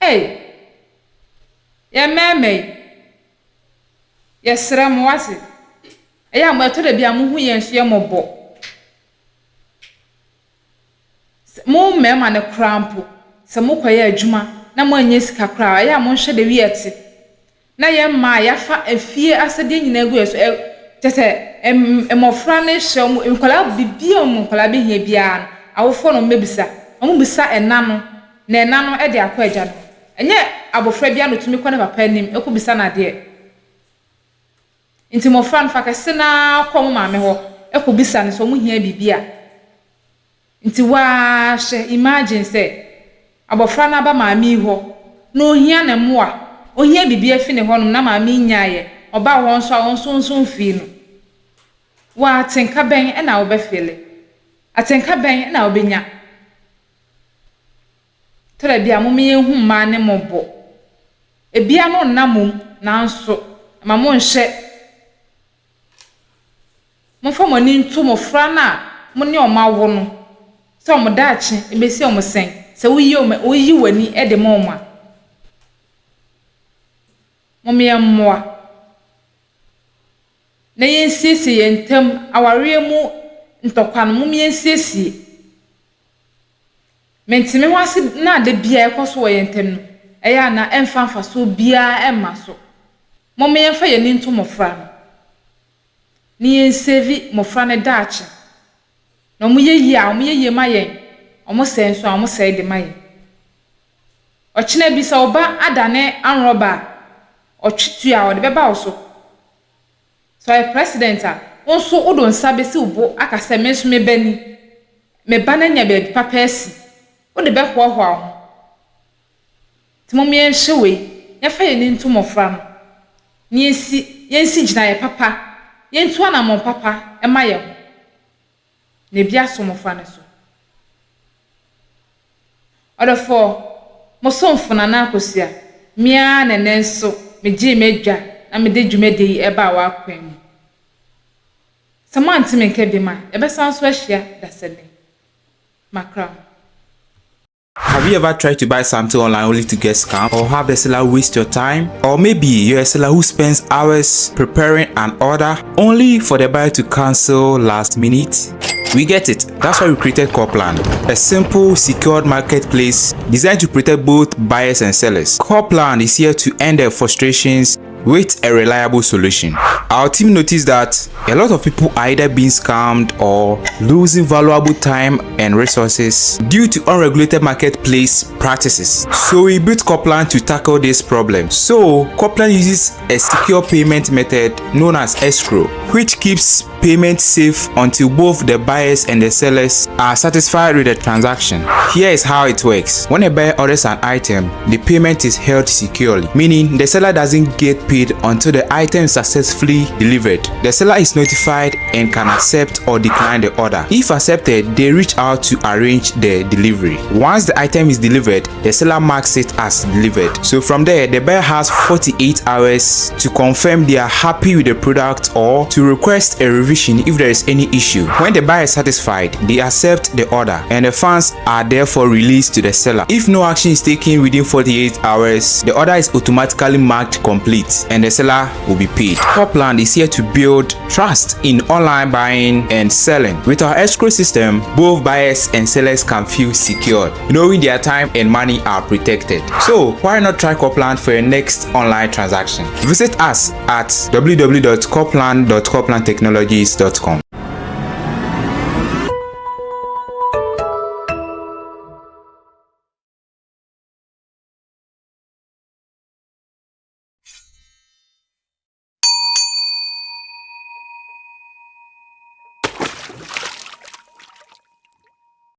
Ei, yɛn mmarima yi, yɛsrɛ mo, wate? Ɛyɛ a mo ɛtɔ da bi a mohu yɛn nso yɛ mmɔbɔ. Mo mmarima no koraa mpo, sɛ mokɔyɛ adwuma na moannya sika koraa a, ɛyɛ a monhwɛ the way ɛte. Na yɛn mmaa a yɛafa efie asɛdeɛ nyinaa agu yɛn so, ɛ, kyerɛ sɛ, mmɔfra no hyɛ wɔn, nkwadaa, biribiara a wɔn nkwadaa bɛhia biara no, awofoɔ na wɔbɛbisa. Wɔbisa ɛna no, na ɛna no de akɔ agya no hɔ. Ɛnyɛ abɔfra biara na ɔtumi kɔ ne papa anim kɔbisa no adeɛ. Nti mmɔfra no, fa kɛse no ara kɔ wɔn maame hɔ kɔbisa no sɛ wɔhia biribi a. Nti wo ara hwɛ, imagine sɛ abɔfra no aba maame yi hɔ na ɔhia ne mmoa, ɔhia biribi afi ne hɔnom na maame yi nyaeɛ, ɔba wo hɔ nso a wo nso wo nso mfii no. Wo ara atenka bɛn na wobɛfeele? Atenka bɛn na wobɛnya? Tɔ da bi a momma yɛnhu mmaa no mmɔbɔ. Ebia no nna mmom nanso mma monhyɛ Momfa mo ani nto mmofra no a mo ne wɔn awo no sɛ wɔn daakye besi wɔn sɛn, sɛ woyi wɔn woyi w'ani de ma wɔn a. Mom yɛmmoa na yɛnsiesie yɛn ntam awareɛ mu ntɔkwa no, mom yɛnsiesie. Mente me ho ase na da biara ɛkɔ so wɔ yɛn ntam no, ɛyɛ a na ɛmfa mfasoɔ biara mma so. Mom yɛmfa yɛn ani nto mmofra no. Ne yɛn save mmofra no daakye. Na wɔn yɛ yie a, wɔn yɛ yie ma yɛn, wɔn sɛe nso a, wɔn sɛe de ma yɛn. Ɔkyena bi sɛ wo ba adane anrɔba a, ɔtwe tuo a, ɔde bɛba wo so. Sɛ ɔyɛ president a, wo nso wode wo nsa bɛsi wo bo aka sɛ me nso me ba ni, me ba no anya baabi papa asi. Wode bɛhoahoa wo ho. Nti mom yɛnhyɛ wei, yɛmfa yɛn ani nto mmɔfra no, na yɛnsi yɛnsi gyinaeɛ papa, yɛntu anammɔn papa mma yɛn ho, na ebi aso mmɔfra no so. Ɔdɔfoɔ, mo somfo Nana Akosua, me ara na ɛnnɛ nso megyee m'adwa na mede dwumadie yi ɛbaa w'akwan mu. Sɛ moante me nka biom a, yɛbɛsan nso ahyia dasani. Makra mo. Have you ever tried to buy something online only to get scammed or have the seller waste your time? Or maybe you're a seller who spends hours preparing an order only for the buyer to cancel last minute? We get it. That's why we created Corplan, a simple, secured marketplace designed to protect both buyers and sellers. Corplan is here to end their frustrations with a reliable solution. Our team noticed that a lot of people are either being scammed or losing valuable time and resources due to unregulated marketplace practices. So we built Coplan to tackle this problem. So Coplan uses a secure payment method known as escrow, which keeps payment safe until both the buyers and the sellers are satisfied with the transaction. Here is how it works. When a buyer orders an item, the payment is held securely, meaning the seller doesn't get paid until the item is successfully delivered. The seller is notified and can accept or decline the order. If accepted, they reach out to arrange the delivery. Once the item is delivered, the seller marks it as delivered. So from there, the buyer has 48 hours to confirm they are happy with the product or to request a revision if there is any issue. When the buyer is satisfied, they accept the order and the funds are therefore released to the seller. If no action is taken within 48 hours, the order is automatically marked complete and the seller will be paid. Copland is here to build trust in online buying and selling. With our escrow system, both buyers and sellers can feel secured, knowing their time and money are protected. So why not try Copland for your next online transaction? Visit us at www.copland.coplandtechnologies.com.